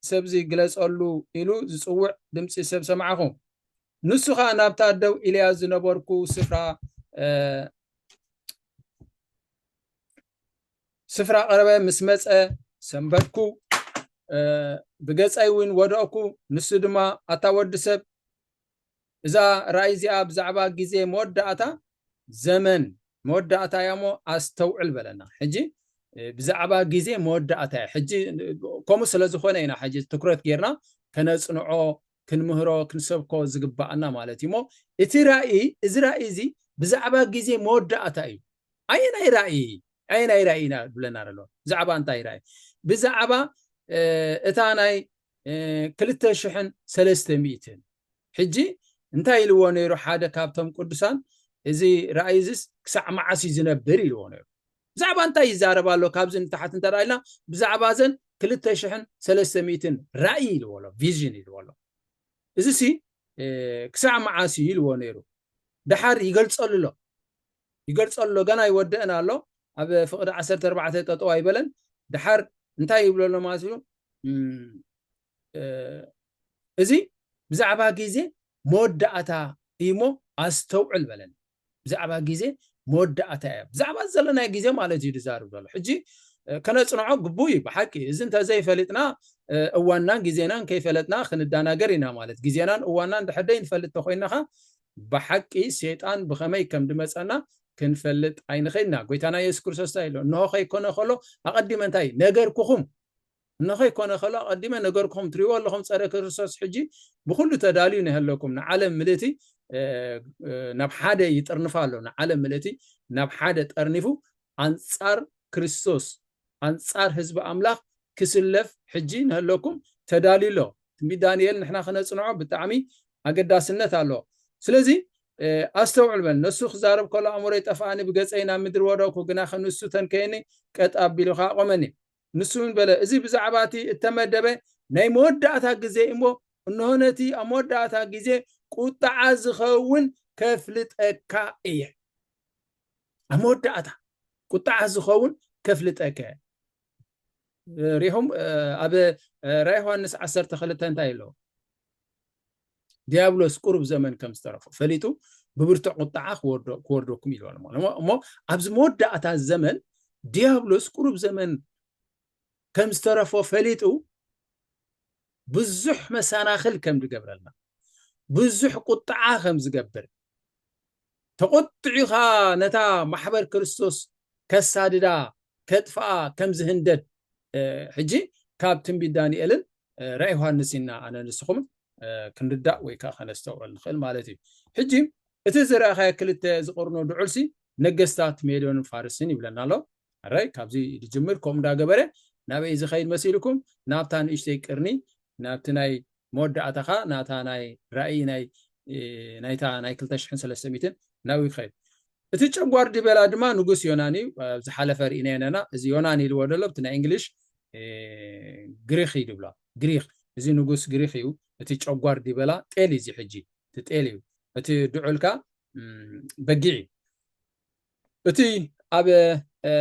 ሰብዚ ግለጸሉ ኢሉ ዝጽውዕ ድምጺ ሰብ ሰማዕኹ። ንሱ ኸኣ ናብታ ደው ኢለያ ዝነበርኩ ስፍራ፣ እ፣ ስፍራ ቀረበ። ምስ መጸ ሰንበድኩ፣ እ፣ ብገጸይ እውን ወደቕኩ። ንሱ ድማ፣ ኣታ ወዲ ሰብ፣ እዛ ራእይ እዚኣ ብዛዕባ ግዜ መወዳእታ ዘመን፣ መወዳእታ እያ እሞ ኣስተውዕል በለና። ሕጂ፣ እ፣ ብዛዕባ ግዜ መወዳእታ እያ። ሕጂ፣ እ፣ ከምኡ ስለ ዝኾነ ኢና ሕጂ ትኩረት ጌርና ከነጽንዖ፣ ክንምህሮ፣ ክንሰብኮ ዝግባኣና ማለት እዩ። እሞ እቲ ራእይ፣ እዚ ራእይ እዚ ብዛዕባ ግዜ መወዳእታ እዩ። ኣየናይ ራእይ? ኣየናይ ራእይ ኢና ዝብለና ዘሎ? ብዛዕባ እንታይ ራእይ? ብዛዕባ፣ እ፣ እታ ናይ፣ እ፣ ክልተ ሽሕን ሰለስተ ሚእትን። ሕጂ እንታይ ኢልዎ ነይሩ ሓደ ካብቶም ቅዱሳን? እዚ ራእይ እዚስ ክሳዕ መዓስ እዩ ዝነብር ኢልዎ ነይሩ። ብዛዕባ እንታይ ይዛረብ ኣሎ? ካብዚ ንታሕቲ እንተ ኢልና፣ ብዛዕባ ዘን ክልተ ሽሕን ሰለስተ ሚእትን ራእይ ኢልዎ ኣሎ፣ ቪዥን ኢልዎ ኣሎ። እዚ ሲ፣ እ፣ ክሳዕ መዓስ እዩ ኢልዎ ነይሩ። ደሓር ይገልጸሉ ኣሎ። ይገልጸሉ ኣሎ፣ ገና ይወደእን ኣሎ። ኣብ ፍቕዲ ዓሰርተ ኣርባዕተ ጠጠው ኣይበለን። ደሓር እንታይ ይብሎ ኣሎ ማለት እዩ? እም፣ እ፣ እዚ ብዛዕባ ግዜ መወዳእታ እዩ እሞ ኣስተውዕል በለን። ብዛዕባ ግዜ መወዳእታ እያ። ብዛዕባ ዘለናዮ ግዜ ማለት እዩ ዝዛረብ ዘሎ። ሕጂ፣ እ፣ ከነጽንዖ ግቡእ እዩ ብሓቂ። እዚ እንተዘይፈሊጥና፣ እ፣ እዋንናን ግዜናን ከይፈለጥና ክንዳናገር ኢና ማለት። ግዜናን እዋንናን ድሕር ደይ ንፈልጥ ተኾይንና ኸ፣ ብሓቂ ሰይጣን ብኸመይ ከም ድመጸና ክንፈልጥ ኣይንኽእልና። ጎይታና የሱስ ክርስቶስ እንታይ ኢሉ? እንሆ ከይኮነ ከሎ ኣቐዲመ እንታይ ነገርኩኹም? እንሆ ከይኮነ ከሎ ኣቐዲመ ነገርኩኹም። ትሪእዎ ኣለኹም ጸረ ክርስቶስ ሕጂ ብኹሉ ተዳልዩ ንህለኩም። ንዓለም ምልእቲ፣ እ፣ እ፣ ናብ ሓደ ይጥርንፋ ኣሎ። ንዓለም ምልእቲ ናብ ሓደ ጠርኒፉ ኣንጻር ክርስቶስ፣ ኣንጻር ህዝቢ ኣምላኽ ክስለፍ ሕጂ ንህለኩም ተዳልዩ ኣሎ። ትንቢት ዳንኤል ንሕና ክነጽንዖ ብጣዕሚ ኣገዳስነት ኣለዎ። ስለዚ፣ እ፣ ኣስተውዕል በል። ነሱ ክዛረብ ከሎ ኣእምሮይ ጠፍኣኒ፣ ብገጸይ ናብ ምድሪ ወደቕኩ፣ ግናኸ ንሱ ተንከየኒ፣ ቀጥ ኣቢሉ ኸኣ ኣቖመኒ። ንሱ እውን በለ፣ እዚ ብዛዕባ እቲ እተመደበ ናይ መወዳእታ ግዜ እሞ፣ እንሆ ነቲ ኣብ መወዳእታ ግዜ ቁጥዓ ዝኸውን ከፍልጠካ እየ። ኣብ መወዳእታ ቁጥዓ ዝኸውን ከፍልጠካ እየ። ሪኹም፣ እ፣ ኣብ፣ እ፣ ራእይ ዮሃንስ ዓሰርተ ክልተ እንታይ ኣሎ? ዲያብሎስ ቁሩብ ዘመን ከም ዝተረፎ ፈሊጡ ብብርቱዕ ቁጥዓ ክወርዶ-፣ ክወርደኩም ኢልዎ ኣሎ። እሞ፣ እሞ ኣብዚ መወዳእታ ዘመን ዲያብሎስ ቁሩብ ዘመን ከም ዝተረፎ ፈሊጡ ብዙሕ መሰናኽል ከም ዝገብረልና፣ ብዙሕ ቁጥዓ ከም ዝገብር፣ ተቆጢዑ ኸኣ ነታ ማሕበር ክርስቶስ ከሳድዳ፣ ከጥፍኣ ከም ዝህንደድ፣ እ፣ ሕጂ ካብ ትንቢት ዳንኤልን፣ እ፣ ራእይ ዮሃንስ ኢና ኣነ ንስኹም፣ እ፣ ክንርዳእ ወይ ከኣ ከነስተውዕል ንኽእል ማለት እዩ። ሕጂ እቲ ዝረኣኻዮ ክልተ ዝቕርኖ ድዑልሲ ነገስታት ሜዶንን ፋርስን ይብለና ኣሎ። ኣራይ፣ ካብዚ ዝጅምር ከምኡ እንዳገበረ ናበይ ዝኸይድ መሲልኩም? ናብታ ንእሽተይ ቅርኒ፣ ናብቲ ናይ መወዳእታኻ፣ ናታ ናይ ራእይ ናይ፣ እ፣ ናይታ ናይ ክልተ ሽሕን ሰለስተ ሚእትን ናብኡ ይኸይድ። እቲ ጨጓር ዲበላ ድማ ንጉስ ዮናን እዩ። ኣብ ዝሓለፈ ርኢናዮ ነና። እዚ ዮናን ኢልዎ ደሎ፣ እቲ ናይ እንግሊሽ፣ እ፣ ግሪኽ እዩ ድብሎ። ግሪኽ፣ እዚ ንጉስ ግሪኽ እዩ። እቲ ጨጓር ዲበላ ጤል እዩ፣ እዚ ሕጂ እቲ ጤል እዩ። እቲ ድዑልካ፣ እም፣ በጊዕ እዩ። እቲ ኣብ፣ እ፣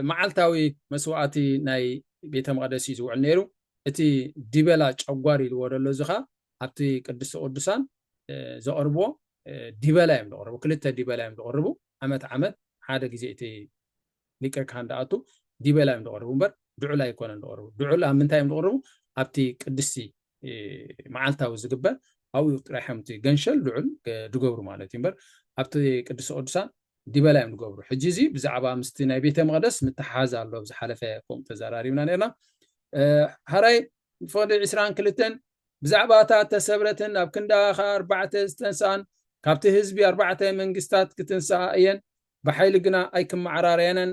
መዓልታዊ መስዋዕቲ ናይ ቤተ መቕደስ እዩ ዝውዕል ነይሩ። እቲ ዲበላ ጨጓር ኢልዎ ደሎ፣ እዚ ኸኣ ኣብቲ ቅድስቲ ቅዱሳን፣ እ፣ ዘቕርብዎ፣ እ፣ ዲበላ እዮም ዘቕርቡ። ክልተ ዲበላ እዮም ዘቕርቡ። ዓመት ዓመት ሓደ ግዜ እቲ ሊቀ ካህን ደኣቱ ዲበላ እዮም ዝቐርቡ እምበር ድዑል ኣይኮነን ዝቐርቡ። ድዑል ኣብ ምንታይ እዮም ዝቐርቡ? ኣብቲ ቅድስቲ መዓልታዊ ዝግበር ኣብኡ ጥራሕም እቲ ገንሸል ድዑል ዝገብሩ ማለት እዩ እምበር ኣብቲ ቅዱስ ቅዱሳን ዲበላ እዮም ዝገብሩ። ሕጂ እዚ ብዛዕባ ምስቲ ናይ ቤተ መቅደስ ምትሓዝ ኣሎ። ዝሓለፈ ከምኡ ተዘራሪብና ነርና። ሃራይ ፈቅዲ ዕስራን ክልተን ብዛዕባ እታ እተሰብረትን ኣብ ክንዳ ከኣ ኣርባዕተ ዝተንስኣን ካብቲ ህዝቢ ኣርባዕተ መንግስታት ክትንስኣ እየን፣ ብሓይሊ ግና ኣይክመዓራረየነን።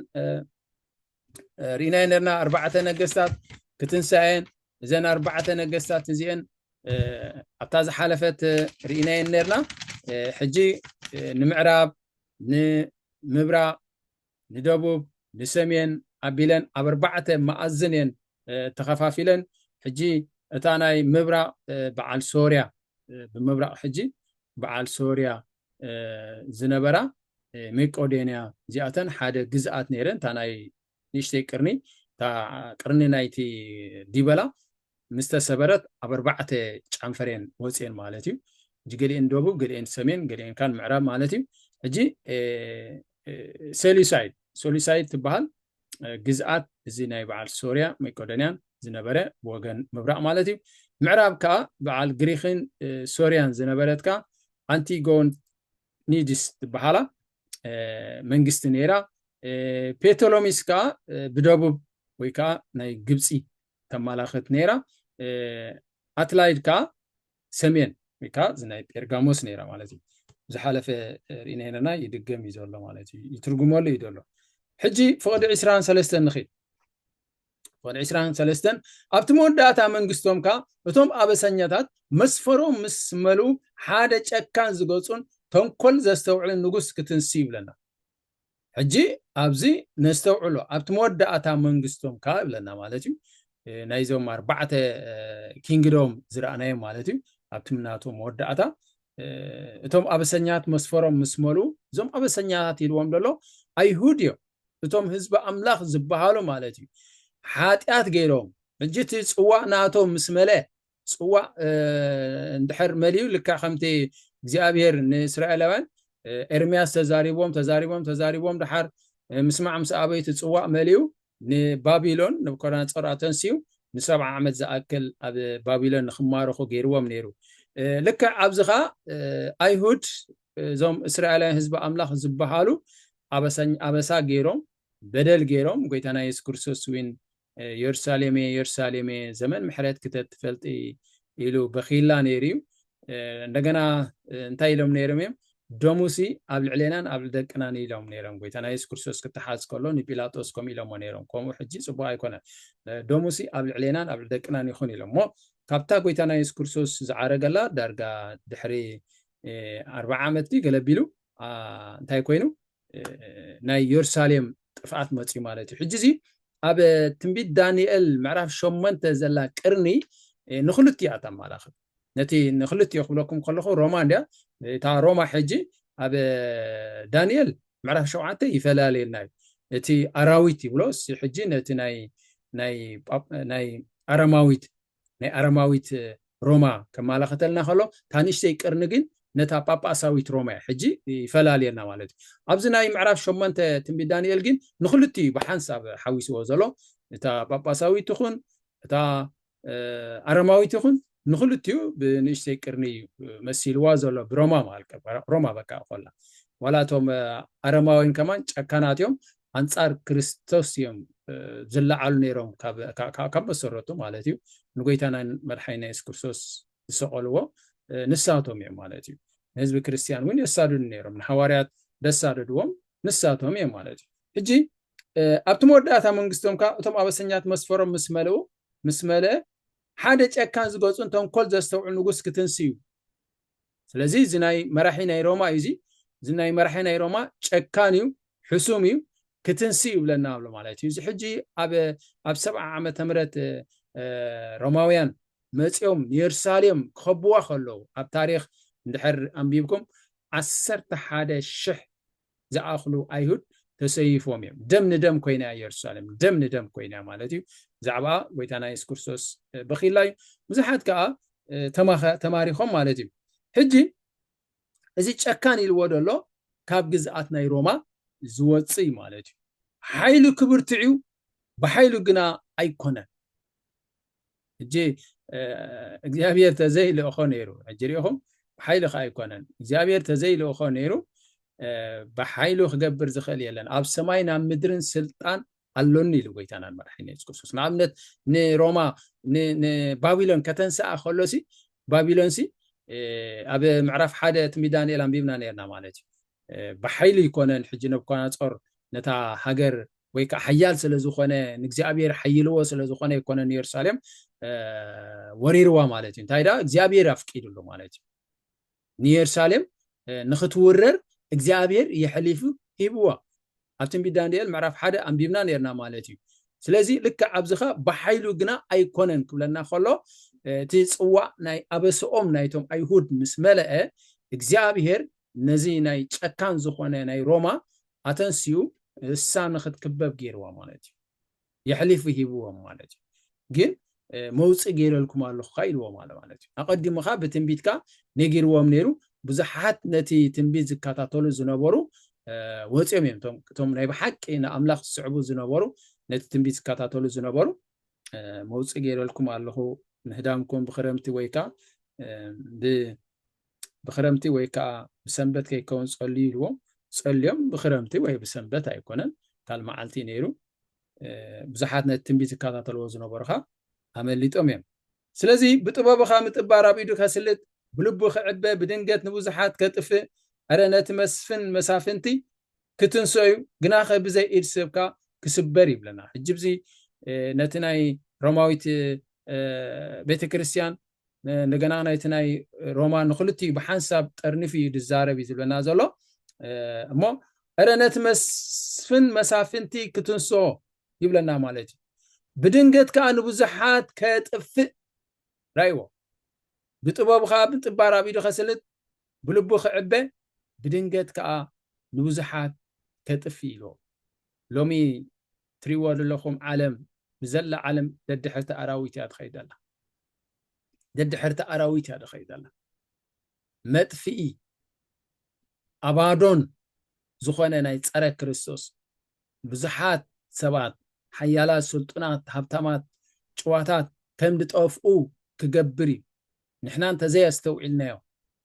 ርኢናዮ ነርና ኣርባዕተ ነገስታት ክትንስኣየን። እዘን ኣርባዕተ ነገስታት እዚአን ኣብታ ዝሓለፈት ርኢናየን ነርና። ሕጂ ንምዕራብ፣ ንምብራቕ፣ ንደቡብ፣ ንሰሜን ኣቢለን ኣብ ኣርባዕተ መኣዝን እየን ተኸፋፊለን። ሕጂ እታ ናይ ምብራቕ በዓል ሶርያ፣ ብምብራቕ ሕጂ በዓል ሶርያ ዝነበራ መቄዶንያ፣ እዚኣተን ሓደ ግዝኣት ነይረን። እታ ናይ ንእሽተይ ቅርኒ፣ እታ ቅርኒ ናይቲ ዲበላ ምስ ተሰበረት ኣብ ኣርባዕተ ጫንፈር እየን ወፅየን ማለት እዩ። ሕጂ ገሊአን ደቡብ፣ ገሊአን ሰሜን፣ ገሊአን ካን ምዕራብ ማለት እዩ። ሕጂ ሴሉሳይድ፣ ሴሉሳይድ ትበሃል ግዝኣት እዚ ናይ በዓል ሶርያ መቄዶንያን ዝነበረ ብወገን ምብራቕ ማለት እዩ። ምዕራብ ከዓ በዓል ግሪክን ሶርያን ዝነበረት ከዓ ኣንቲጎኒድስ ትበሃላ መንግስቲ ነይራ። ፔቶሎሚስ ከዓ ብደቡብ ወይ ከዓ ናይ ግብፂ ተመላኸት ነይራ። ኣትላይድ ከዓ ሰሜን ወይ ከዓ እዚ ናይ ጴርጋሞስ ነይራ ማለት እዩ። ዝሓለፈ ርኢና ነርና፣ ይድገም እዩ ዘሎ ማለት እዩ፣ ይትርጉመሉ እዩ ዘሎ። ሕጂ ፍቕዲ ዕስራን ሰለስተን ንኺድ። ፍቕዲ ዕስራን ሰለስተን ኣብቲ መወዳእታ መንግስቶም ከዓ እቶም ኣበሰኛታት መስፈሮም ምስ መሉ ሓደ ጨካን ዝገጹን ተንኮል ዘስተውዕልን ንጉስ ክትንሲ ይብለና። ሕጂ ኣብዚ ነስተውዕሎ ኣብቲ መወዳእታ መንግስቶም ከዓ ይብለና ማለት እዩ። ናይዞም ኣርባዕተ ኪንግዶም ዝረኣናዮም ማለት እዩ። ኣብቲ ናቶም መወዳእታ እቶም ኣበሰኛት መስፈሮም ምስ መሉ፣ እዞም ኣበሰኛታት ኢልዎም ዘሎ ኣይሁድ እዮም። እቶም ህዝቢ ኣምላኽ ዝበሃሉ ማለት እዩ። ሓጢኣት ገይሮም፣ ሕጂ እቲ ጽዋእ ናቶም ምስ መለ፣ ጽዋእ እንድሕር መሊኡ፣ ልክዕ ከምቲ እግዚኣብሔር ንእስራኤላውያን ኤርምያስ ተዛሪቦም ተዛሪቦም ተዛሪቦም፣ ድሓር ምስማዕ ምስ ኣበዩ እቲ ጽዋእ መሊኡ ንባቢሎን፣ ነብኮራንጾር ኣተንስዩ ንሰብዓ ዓመት ዝኣክል ኣብ ባቢሎን ንክማረኹ ገይርዎም ነይሩ። ልክዕ ኣብዚ ኸዓ ኣይሁድ፣ እዞም እስራኤላውያን ህዝቢ ኣምላኽ ዝበሃሉ ኣበሳ ገይሮም፣ በደል ገይሮም፣ ጎይታና የሱስ ክርስቶስ እውን የሩሳሌሜ የሩሳሌሜ፣ ዘመን ምሕረት ክተትፈልጢ ኢሉ በኺላ ነይሩ እዩ። እንደገና እንታይ ኢሎም ነይሮም እዮም? ደሙሲ ኣብ ልዕሌናን ኣብ ደቅናን ኢሎም ነይሮም። ጎይታና የሱስ ክርስቶስ ክተሓዝ ከሎ ንጲላጦስ ከምኡ ኢሎሞ ነይሮም። ከምኡ ሕጂ ጽቡቕ ኣይኮነን። ደሙሲ ኣብ ልዕሌናን ኣብ ደቅናን ይኹን ኢሎሞ። ካብታ ጎይታና የሱስ ክርስቶስ ዝዓረገላ ዳርጋ ድሕሪ ኣርባዓ ዓመት ድዩ ገለቢሉ እንታይ ኮይኑ ናይ የሩሳሌም ጥፍኣት መፅዩ ማለት እዩ። ሕጂ እዚ ኣብ ትንቢት ዳንኤል ምዕራፍ ሸሞንተ ዘላ ቅርኒ ንክልቲኣ ተማላኽት። ነቲ ንክልቲኡ ክብለኩም ከለኹ ሮማ እንድያ። እታ ሮማ ሕጂ ኣብ ዳንኤል ምዕራፍ ሸውዓተ ይፈላለየልና እዩ። እቲ ኣራዊት ይብሎ፣ እዚ ሕጂ ነቲ ናይ ኣረማዊት ናይ ኣረማዊት ሮማ ከማላኸተልና ከሎ፣ እታ ንእሽተይ ቅርኒ ግን ነታ ጳጳሳዊት ሮማ እያ። ሕጂ ይፈላልየና ማለት እዩ። ኣብዚ ናይ ምዕራፍ ሸሞንተ ትንቢት ዳንኤል ግን ንክልቲኡ እዩ ብሓንሳብ ሓዊስዎ ዘሎ። እታ ጳጳሳዊት ትኹን እታ ኣረማዊት ይኹን ንክልቲኡ ብንእሽተይ ቅርኒ እዩ መሲልዋ ዘሎ፣ ብሮማ ማለት ሮማ በቃ ኮላ። ዋላ እቶም ኣረማውያን ከማን ጨካናት እዮም፣ ኣንጻር ክርስቶስ እዮም ዝለዓሉ ነይሮም፣ ካብ መሰረቱ ማለት እዩ። ንጎይታና መድሓኒና የሱስ ክርስቶስ ዝሰቐልዎ ንሳቶም እዮም ማለት እዩ። ንህዝቢ ክርስትያን እውን የሳድዱ ነይሮም፣ ንሃዋርያት ዘሳደድዎም ንሳቶም እዮም ማለት እዩ። ሕጂ ኣብቲ መወዳእታ መንግስቶም ከዓ እቶም ኣበሰኛት መስፈሮም ምስ መልኡ፣ ምስ መልአ ሓደ ጨካን ዝገጹን ተንኮል ዘስተውዕል ንጉስ ክትንሲ እዩ። ስለዚ እዚ ናይ መራሒ ናይ ሮማ እዩ። እዚ እዚ ናይ መራሒ ናይ ሮማ ጨካን እዩ፣ ሕሱም እዩ፣ ክትንሲ ይብለና ኣሎ ማለት እዩ። እዚ ሕጂ ኣብ ኣብ ሰብዓ ዓመተ ምህረት ሮማውያን መፂኦም ንየሩሳሌም ክኸብዋ ከለዉ፣ ኣብ ታሪክ እንድሕር ኣንቢብኩም ዓሰርተ ሓደ ሽሕ ዝኣኽሉ ኣይሁድ ተሰይፎም እዮም። ደም ንደም ኮይና እያ የሩሳሌም፣ ደም ንደም ኮይና ማለት እዩ። ብዛዕባ ጎይታና የሱስ ክርስቶስ በኺላ እዩ። ብዙሓት ከዓ ተማሪኾም ማለት እዩ። ሕጂ እዚ ጨካን ኢልዎ ዘሎ ካብ ግዝኣት ናይ ሮማ ዝወፅእ እዩ ማለት እዩ። ሓይሉ ክብርትዕ እዩ፣ ብሓይሉ ግና ኣይኮነን። ሕጂ እግዚኣብሔር ተዘይልእኾ ነይሩ፣ ሕጂ ሪኢኹም፣ ብሓይሉ ከ ኣይኮነን። እግዚኣብሔር ተዘይልእኾ ነይሩ፣ ብሓይሉ ክገብር ዝኽእል የለን። ኣብ ሰማይን ኣብ ምድርን ስልጣን ኣሎኒ ኢሉ ጎይታናን መራሒና የሱስ ክርስቶስ። ንኣብነት ንሮማ ንባቢሎን ከተንስኣ ከሎሲ፣ ባቢሎንሲ ኣብ ምዕራፍ ሓደ ትንቢት ዳንኤል ኣንቢብና ነርና ማለት እዩ። ብሓይሉ ይኮነን። ሕጂ ነብኳናፆር ነታ ሃገር ወይ ከዓ ሓያል ስለዝኾነ፣ ንእግዚኣብሔር ሓይልዎ ስለዝኾነ ይኮነን ንየሩሳሌም ወሪርዋ ማለት እዩ። እንታይ ዳ እግዚኣብሔር ኣፍቂድሉ ማለት እዩ። ንየሩሳሌም ንክትውረር እግዚኣብሔር የሕሊፉ ሂብዋ። ኣብ ትንቢት ዳንኤል ምዕራፍ ሓደ ኣንቢብና ነርና ማለት እዩ። ስለዚ ልክዕ ኣብዚኻ ብሓይሉ ግና ኣይኮነን ክብለና ከሎ፣ እቲ ፅዋዕ ናይ ኣበስኦም ናይቶም ኣይሁድ ምስ መለአ፣ እግዚኣብሔር ነዚ ናይ ጨካን ዝኾነ ናይ ሮማ ኣተንስዩ እሳ ንክትክበብ ገይርዋ ማለት እዩ። የሕሊፉ ሂብዎም ማለት እዩ። ግን መውፅእ ገይረልኩም ኣለኹ ኢልዎም ኣሎ ማለት እዩ። ኣቐዲሙኻ ብትንቢትካ ነጊርዎም ነይሩ። ብዙሓት ነቲ ትንቢት ዝከታተሉ ዝነበሩ ወፂኦም እዮም። እቶም ናይ ብሓቂ ንኣምላኽ ዝስዕቡ ዝነበሩ፣ ነቲ ትንቢት ዝከታተሉ ዝነበሩ መውፅእ ገይረልኩም ኣለኹ፣ ምህዳምኩም ብክረምቲ ወይ ከዓ ብክረምቲ ወይ ከዓ ብሰንበት ከይከውን ፀልዩ ኢልዎም። ፀልዮም ብክረምቲ ወይ ብሰንበት ኣይኮነን፣ ካል መዓልቲ ነይሩ። ብዙሓት ነቲ ትንቢት ዝከታተልዎ ዝነበሩኻ ኣመሊጦም እዮም። ስለዚ ብጥበብኻ ምጥባር ኣብ ኢዱ ከስልጥ፣ ብልቡ ክዕበ፣ ብድንገት ንብዙሓት ከጥፍእ፣ እረ ነቲ መስፍን መሳፍንቲ ክትንስኦ እዩ፣ ግናኸ ብዘይ ኢድ ሰብካ ክስበር ይብለና። ሕጂ ብዚ ነቲ ናይ ሮማዊት ቤተክርስትያን እንደገና ናይቲ ናይ ሮማ ንክልቲኡ ብሓንሳብ ጠርኒፍ እዩ ዝዛረብ እዩ ዝብለና ዘሎ። እሞ እረ ነቲ መስፍን መሳፍንቲ ክትንስኦ ይብለና ማለት እዩ። ብድንገት ከዓ ንብዙሓት ከጥፍእ ራይዎ። ብጥበቡ ከዓ ብጥባር ኣብ ኢዱ ከስልጥ፣ ብልቡ ክዕበ፣ ብድንገት ከዓ ንብዙሓት ከጥፍእ ኢልዎ። ሎሚ ትሪእዎ ዘለኹም ዓለም፣ ብዘላ ዓለም ደድሕርቲ ኣራዊት እያ ትኸይድ ዘላ። ደድሕርቲ ኣራዊት እያ ትኸይድ ዘላ። መጥፍኢ ኣባዶን ዝኾነ ናይ ጸረ ክርስቶስ ብዙሓት ሰባት፣ ሓያላት፣ ስልጡናት፣ ሃብታማት፣ ጭዋታት ከም ዝጠፍኡ ክገብር እዩ። ንሕና እንተዘይኣስተውዒልናዮ፣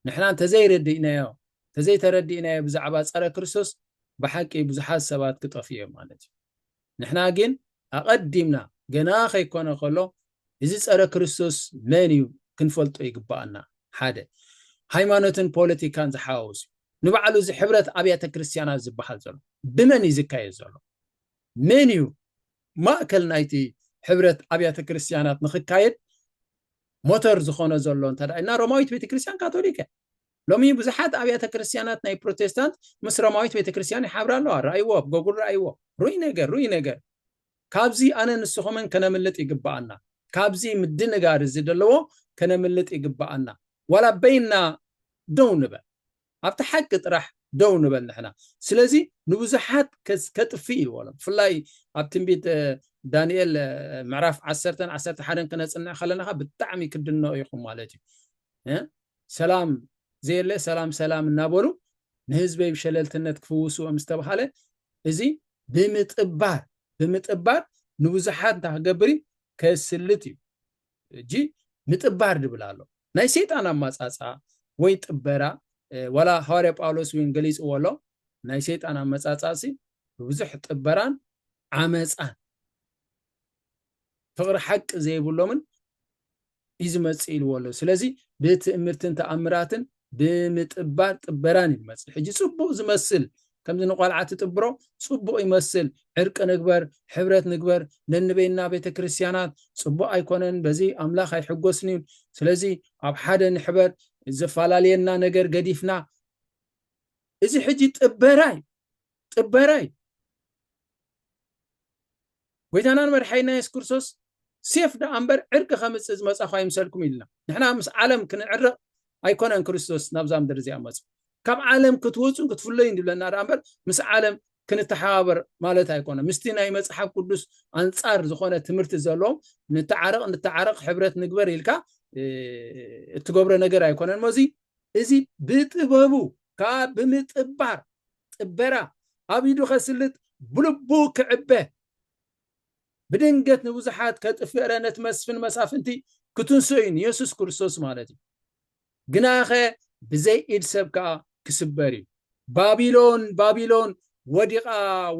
ንሕና እንተዘይረዲእናዮ፣ እንተዘይተረዲእናዮ ብዛዕባ ጸረ ክርስቶስ፣ ብሓቂ ብዙሓት ሰባት ክጠፍኡ እዮም ማለት እዩ። ንሕና ግን ኣቐዲምና፣ ገና ከይኮነ ከሎ፣ እዚ ጸረ ክርስቶስ መን እዩ ክንፈልጦ ይግባኣና። ሓደ፣ ሃይማኖትን ፖለቲካን ዝሓዋውስ እዩ። ንባዕሉ እዚ ሕብረት ኣብያተ ክርስትያናት ዝበሃል ዘሎ ብመን እዩ ዝካየድ ዘሎ? መን እዩ ማእከል ናይቲ ሕብረት ኣብያተ ክርስትያናት ንክካየድ ሞተር ዝኾነ ዘሎ? እንተ ደኣ ኢልና ሮማዊት ቤተክርስትያን ካቶሊክ እያ። ሎሚ ብዙሓት ኣብያተ ክርስትያናት ናይ ፕሮቴስታንት ምስ ሮማዊት ቤተክርስትያን ይሓብራ ኣለዋ። ረኣይዎ፣ ኣብ ጎጉል ረኣይዎ። ሩይ ነገር፣ ሩይ ነገር። ካብዚ ኣነ ንስኹምን ከነምልጥ ይግባኣና። ካብዚ ምድንጋር እዚ ዘለዎ ከነምልጥ ይግባኣና። ዋላ በይና ደው ንበል። ኣብቲ ሓቂ ጥራሕ ደው ንበል ንሕና። ስለዚ ንብዙሓት ከስ-፣ ከጥፍእ ኢልዎ ኣሎ። ብፍላይ ኣብ ትንቢት፣ እ፣ ዳንኤል፣ እ፣ ምዕራፍ ዓሰርተን ዓሰርተ ሓደን ክነጽንዕ ከለና ብጣዕሚ ክድነቑ ኢኹም ማለት እዩ። እ? ሰላም ዘየለ ሰላም ሰላም እናበሉ ንህዝበይ ብሸለልትነት ክፍውስዎ ምስ ተባሃለ፣ እዚ ብምጥባር፣ ብምጥባር ንብዙሓት እንታይ ክገብር እዩ? ከስልጥ እዩ። ሕጂ ምጥባር ድብል ኣሎ። ናይ ሰይጣን ኣመጻጽኣ ወይ ጥበራ፣ እ፣ ዋላ ሃዋርያ ጳውሎስ እውን ገሊጽዎ ኣሎ። ናይ ሰይጣን ኣመጻጽኣሲ ብብዙሕ ጥበራን ዓመጻን ፍቕሪ ሓቂ ዘይብሎምን እዩ ዝመጽእ ኢልዎ ኣሎ። ስለዚ ብትእምርትን ተኣምራትን ብምጥባር ጥበራን እዩ ዝመጽእ። ሕጂ ጽቡቕ ዝመስል፣ ከምዚ ንቆልዓ ትጥብሮ ጽቡቕ ይመስል፣ ዕርቂ ንግበር፣ ሕብረት ንግበር፣ ነንበይና ቤተ ክርስትያናት ጽቡቕ ኣይኮነን፣ በዚ ኣምላኽ ኣይሕጎስን እዩ። ስለዚ ኣብ ሓደ ንሕበር፣ ዘፈላለየና ነገር ገዲፍና፣ እዚ ሕጂ ጥበራ እዩ፣ ጥበራ እዩ። ጎይታናን መድሓኒና የሱስ ክርስቶስ ሴፍ ደኣ እምበር ዕርቂ ከምጽእ ዝመጻኹ ኣይምሰልኩም ኢልና። ንሕና ምስ ዓለም ክንዕረቕ ኣይኮነን ክርስቶስ ናብዛ ምድሪ እዚኣ መጽኡ። ካብ ዓለም ክትወጹን ክትፍለዩን ይብለና ደኣ እምበር ምስ ዓለም ክንተሓባበር ማለት ኣይኮነን። ምስቲ ናይ መጽሓፍ ቅዱስ ኣንጻር ዝኾነ ትምህርቲ ዘለዎም ንተዓረቕ፣ ንተዓረቕ፣ ሕብረት ንግበር ኢልካ፣ እ፣ እትገብሮ ነገር ኣይኮነን። እሞ እዚ፣ እዚ ብጥበቡ፣ ካብ ብምጥባር፣ ጥበራ፣ ኣብ ኢዱ ከስልጥ፣ ብልቡ ክዕበ፣ ብድንገት ንብዙሓት ከጥፍእረ፣ ነቲ መስፍን መሳፍንቲ ክትንስኡ እዩ፣ ንየሱስ ክርስቶስ ማለት እዩ። ግናኸ ብዘይ ኢድ ሰብ ከኣ ክስበር እዩ። ባቢሎን፣ ባቢሎን፣ ወዲቓ፣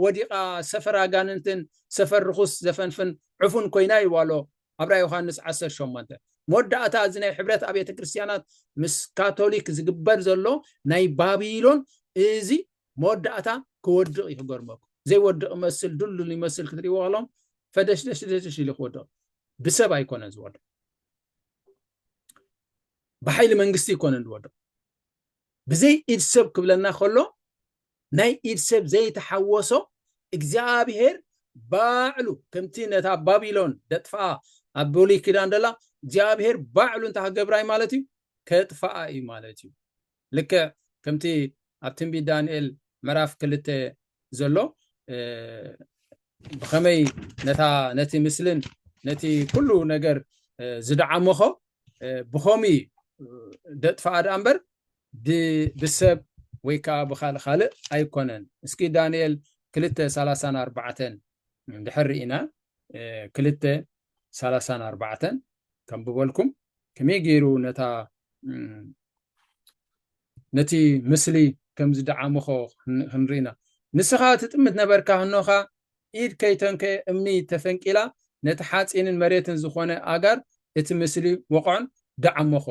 ወዲቓ፣ ሰፈር ኣጋንንትን ሰፈር ርኹስ ዘፈንፍን ዕፉን ኮይና ይብሎ ኣብ ራእይ ዮሃንስ ዓሰርተ ሸሞንተ። መወዳእታ እዚ ናይ ሕብረት ኣብያተ ክርስቲያናት ምስ ካቶሊክ ዝግበር ዘሎ ናይ ባቢሎን፣ እዚ መወዳእታ ክወድቕ እዩ። ክገርመኩም፣ ዘይወድቕ ይመስል፣ ድልዱል ይመስል ክትሪእዎ ከለኹም፣ ፈደሽ ደሽ ደሽ ኢሉ ክወድቕ። ብሰብ ኣይኮነን ዝወድቕ፣ ብሓይሊ መንግስቲ ኣይኮነን ዝወድቕ። ብዘይ ኢድ ሰብ ክብለና ከሎ፣ ናይ ኢድ ሰብ ዘይተሓወሶ፣ እግዚኣብሔር ባዕሉ፣ ከምቲ ነታ ባቢሎን ደጥፍኣ ኣብ ብሉይ ኪዳን ደላ፣ እግዚኣብሔር ባዕሉ እንታይ ክገብራ እዩ ማለት እዩ? ከጥፍኣ እዩ ማለት እዩ። ልክዕ ከምቲ ኣብ ትንቢት ዳንኤል ምዕራፍ ክልተ ዘሎ፣ እ፣ ብኸመይ ነታ፣ ነቲ ምስልን ነቲ ኩሉ ነገር፣ እ፣ ዝደዓመኾ፣ እ፣ ብኸምኡ እዩ፣ እ፣ ደጥፍኣ ደኣ እምበር፣ ብ-፣ ብሰብ ወይ ከዓ ብኻልእ ካልእ ኣይኮነን። እስኪ ዳንኤል ክልተ ሰላሳን ኣርባዕተን እንድሕር ርኢና፣ እ፣ ክልተ ሰላሳን ኣርባዕተን ከንብበልኩም፣ ከመይ ገይሩ ነታ፣ እም፣ ነቲ ምስሊ ከም ዝደዓመኾ ክን-፣ ክንርኢና። ንስኻ ትጥምት ነበርካ፣ ህኖኻ ኢድ ከይተንከየ እምኒ ተፈንቂላ፣ ነቲ ሓፂንን መሬትን ዝኾነ ኣጋር እቲ ምስሊ ወቕዖን ደዓመኾ።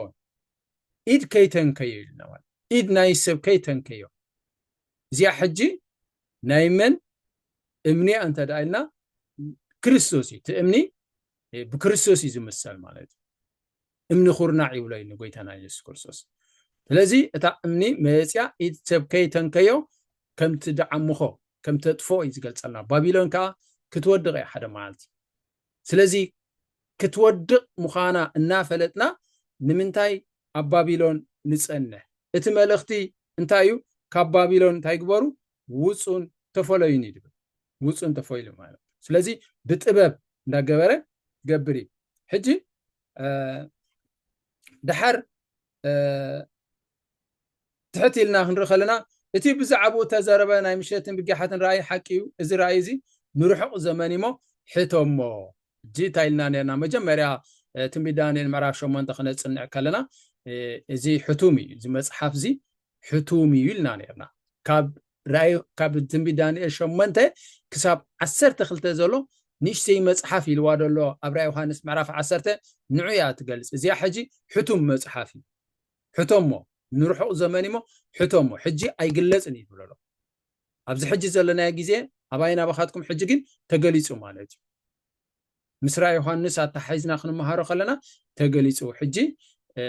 ኢድ ከይተንከዮ ኢልና ማለት፣ ኢድ ናይ ሰብ ከይተንከዮ። እዚኣ ሕጂ ናይ መን እምኒ እያ እንተ ደኣ ኢልና፣ ክርስቶስ እዩ። እቲ እምኒ፣ እ፣ ብክርስቶስ እዩ ዝምሰል ማለት እዩ። እምኒ ኩርናዕ ይብሎ እዩ ንጎይታና የሱስ ክርስቶስ። ስለዚ እታ እምኒ መፂኣ ኢድ ሰብ ከይተንከዮ፣ ከምቲ ደዓምኾ፣ ከም ተጥፍኦ እዩ ዝገልጸልና። ባቢሎን ከዓ ክትወድቕ እያ ሓደ መዓልቲ። ስለዚ ክትወድቕ ምዃና እናፈለጥና ንምንታይ ኣብ ባቢሎን ንጸንሕ? እቲ መልእኽቲ እንታይ እዩ? ካብ ባቢሎን እንታይ ግበሩ? ውጹን ተፈለዩን እዩ ዝብል። ውጹን ተፈይሉ ማለት እዩ። ስለዚ ብጥበብ እንዳገበረ ገብር እዩ። ሕጂ፣ እ፣ ድሓር፣ እ፣ ትሕት ኢልና ክንርኢ ከለና፣ እቲ ብዛዕባኡ እተዘረበ ናይ ምሸትን ብጊሓትን ራእይ ሓቂ እዩ። እዚ ራእይ እዚ ንርሑቕ ዘመን እሞ ሕቶሞ። ሕጂ እንታይ ኢልና ነርና? መጀመርያ፣ እ፣ ትንቢት ዳንኤል ምዕራፍ ሸሞንተ ክነጽንዕ ከለና፣ እ፣ እዚ ሕቱም እዩ። እዚ መጽሓፍ እዚ ሕቱም እዩ ኢልና ነርና። ካብ ራእይ፣ ካብ ትንቢት ዳንኤል ሸሞንተ ክሳብ ዓሰርተ ክልተ ዘሎ ንእሽተይ መጽሓፍ ኢልዋ ዘሎ ኣብ ራእይ ዮሃንስ ምዕራፍ ዓሰርተ ንዑ እያ ትገልጽ። እዚኣ ሕጂ ሕቱም መጽሓፍ እዩ። ሕቶሞ፣ ንርሑቕ ዘመን እሞ ሕቶሞ፣ ሕጂ ኣይግለጽን እዩ ዝብሎ ኣሎ። ኣብዚ ሕጂ ዘለናዮ ግዜ ኣባይ ናባኻትኩም ሕጂ ግን ተገሊጹ ማለት እዩ። ምስ ራእይ ዮሃንስ ኣተሓሒዝና ክንመሃሮ ከለና ተገሊጹ። ሕጂ፣ እ፣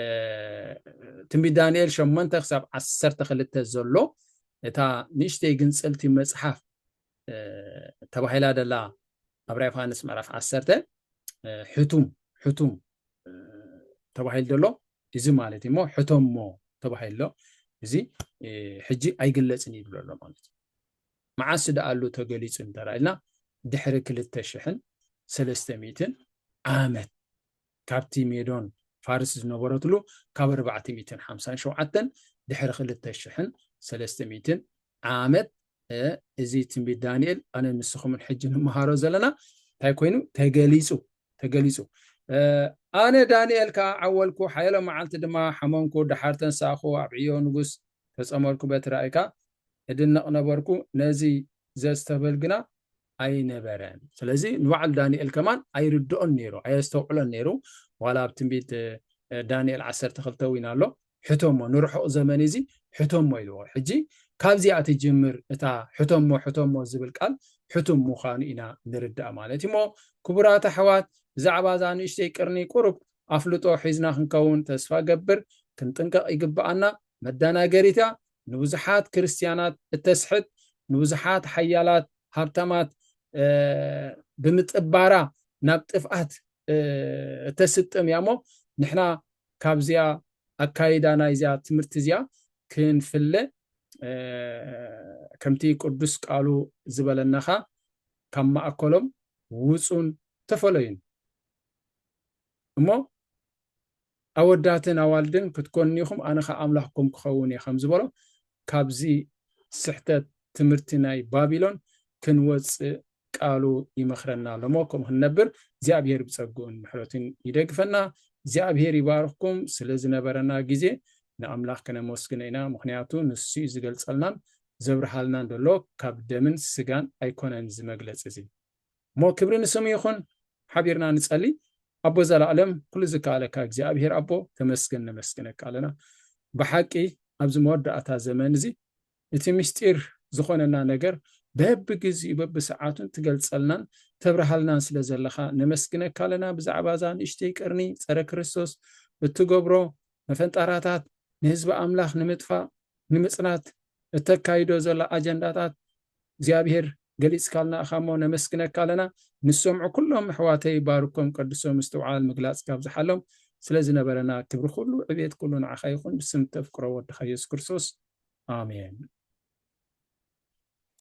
ትንቢት ዳንኤል ሸሞንተ ክሳብ ዓሰርተ ክልተ ዘሎ እታ ንእሽተይ ግንጽልቲ መጽሓፍ፣ እ፣ ተባሂላ ደላ ኣብ ራእይ ዮሃንስ ምዕራፍ ዓሰርተ፣ እ፣ ሕቱም፣ ሕቱም፣ እ፣ ተባሂሉ ደሎ እዚ ማለት እዩ። እሞ ሕቶሞ ተባሂሉ ኣሎ። እዚ፣ እ፣ ሕጂ ኣይግለጽን እዩ ዝብሎ ኣሎ ማለት እዩ። መዓስ ደኣሉ ተገሊጹ እንተ ኢልና፣ ድሕሪ ክልተ ሽሕን ሰለስተ ሚእትን ዓመት፣ ካብቲ ሜዶን ፋርስ ዝነበረትሉ ካብ ኣርባዕተ ሚእትን ሓምሳን ሸውዓተን፣ ድሕሪ ክልተ ሽሕን ሰለስተ ሚእትን ዓመት፣ እ፣ እዚ ትንቢት ዳንኤል ኣነ ንስኹምን ሕጂ ንመሃሮ ዘለና እንታይ ኮይኑ ተገሊጹ፣ ተገሊጹ። እ፣ ኣነ ዳንኤል ከኣ ዓወልኩ፣ ሓያሎ መዓልቲ ድማ ሓመምኩ፣ ደሓር ተንሳእኹ፣ ኣብ ዕዮ ንጉስ ተጸመርኩ፣ በቲ ራእይካ እድነቕ ነበርኩ፣ ነዚ ዘስተብህል ግና ኣይነበረን። ስለዚ ንባዕሉ ዳንኤል ከማን ኣይርድኦን ነይሩ፣ ኣየስተውዕሎን ነይሩ። ዋላ ኣብ ትንቢት፣ እ፣ ዳንኤል ዓሰርተ ክልተ እውን ኣሎ፣ ሕቶሞ፣ ንርሑቕ ዘመን እዚ ሕቶሞ ኢልዎ። ሕጂ ካብዚኣ ትጅምር እታ ሕቶሞ፣ ሕቶሞ ዝብል ቃል ሕቱም ምዃኑ ኢና ንርዳእ ማለት እዩ። እሞ ክቡራት ኣሕዋት፣ ብዛዕባ እዛ ንእሽተይ ቅርኒ ቁሩብ ኣፍልጦ ሒዝና ክንከውን ተስፋ ገብር። ክንጥንቀቕ ይግብኣና። መደናገሪት እያ፣ ንብዙሓት ክርስትያናት እተስሕት፣ ንብዙሓት ሓያላት ሃብታማት፣ እ፣ ብምጥባራ ናብ ጥፍኣት፣ እ፣ እተስጥም እያ። እሞ ንሕና ካብዚኣ ኣካይዳ ናይዚኣ ትምህርቲ እዚኣ ክንፍለ፣ እ፣ ከምቲ ቅዱስ ቃሉ ዝበለናኻ ካብ ማእከሎም ውጹን ተፈለዩን። እሞ ኣወዳትን ኣዋልድን ክትኮኑ ኢኹም፣ ኣነ ኸኣ ኣምላኽኩም ክኸውን እየ ከም ዝበሎ፣ ካብዚ ስሕተት ትምህርቲ ናይ ባቢሎን ክንወፅእ ቃሉ ይመኽረና ኣሎ። እሞ ከምኡ ክንነብር እግዚኣብሔር ብፀግኡን ምሕረቱን ይደግፈና። እግዚኣብሔር ይባርኽኩም። ስለ ዝነበረና ግዜ ንኣምላኽ ከነመስግኖ ኢና። ምኽንያቱ ንሱ እዩ ዝገልጸልናን ዘብርሃልናን ዘሎ፣ ካብ ደምን ስጋን ኣይኮነን እዚ መግለጺ እዚ። እሞ ክብሪ ንስሙ ይኹን። ሓቢርና ንጸሊ። ኣቦ ዘላለም፣ ኩሉ ዝከኣለካ እግዚኣብሔር ኣቦ፣ ተመስገን፣ ነመስግነካ ኣለና። ብሓቂ ኣብዚ መወዳእታ ዘመን እዚ እቲ ምስጢር ዝኾነና ነገር በብግዜኡ በብሰዓቱን ትገልጸልናን ተብርሃልናን ስለ ዘለኻ ነመስግነካ ኣለና። ብዛዕባ እዛ ንእሽተይ ቅርኒ ጸረ ክርስቶስ እትገብሮ መፈንጣራታት፣ ንህዝቢ ኣምላኽ ንምጥፋእ ንምጽናት እተካይዶ ዘላ ኣጀንዳታት እግዚኣብሔር ገሊጽካልና ኢኻ እሞ ነመስግነካ ኣለና። ንሰምዑ ኩሎም ኣሕዋተይ ባርኮም፣ ቀድሶም፣ ምስትውዓል ምግላጽ ካብዝሓሎም። ስለ ዝነበረና ክብሪ ኩሉ ዕቤት ኩሉ ንዓኻ ይኹን፣ ብስም ተፍቅሮ ወድኻ የሱስ ክርስቶስ፣ ኣሜን።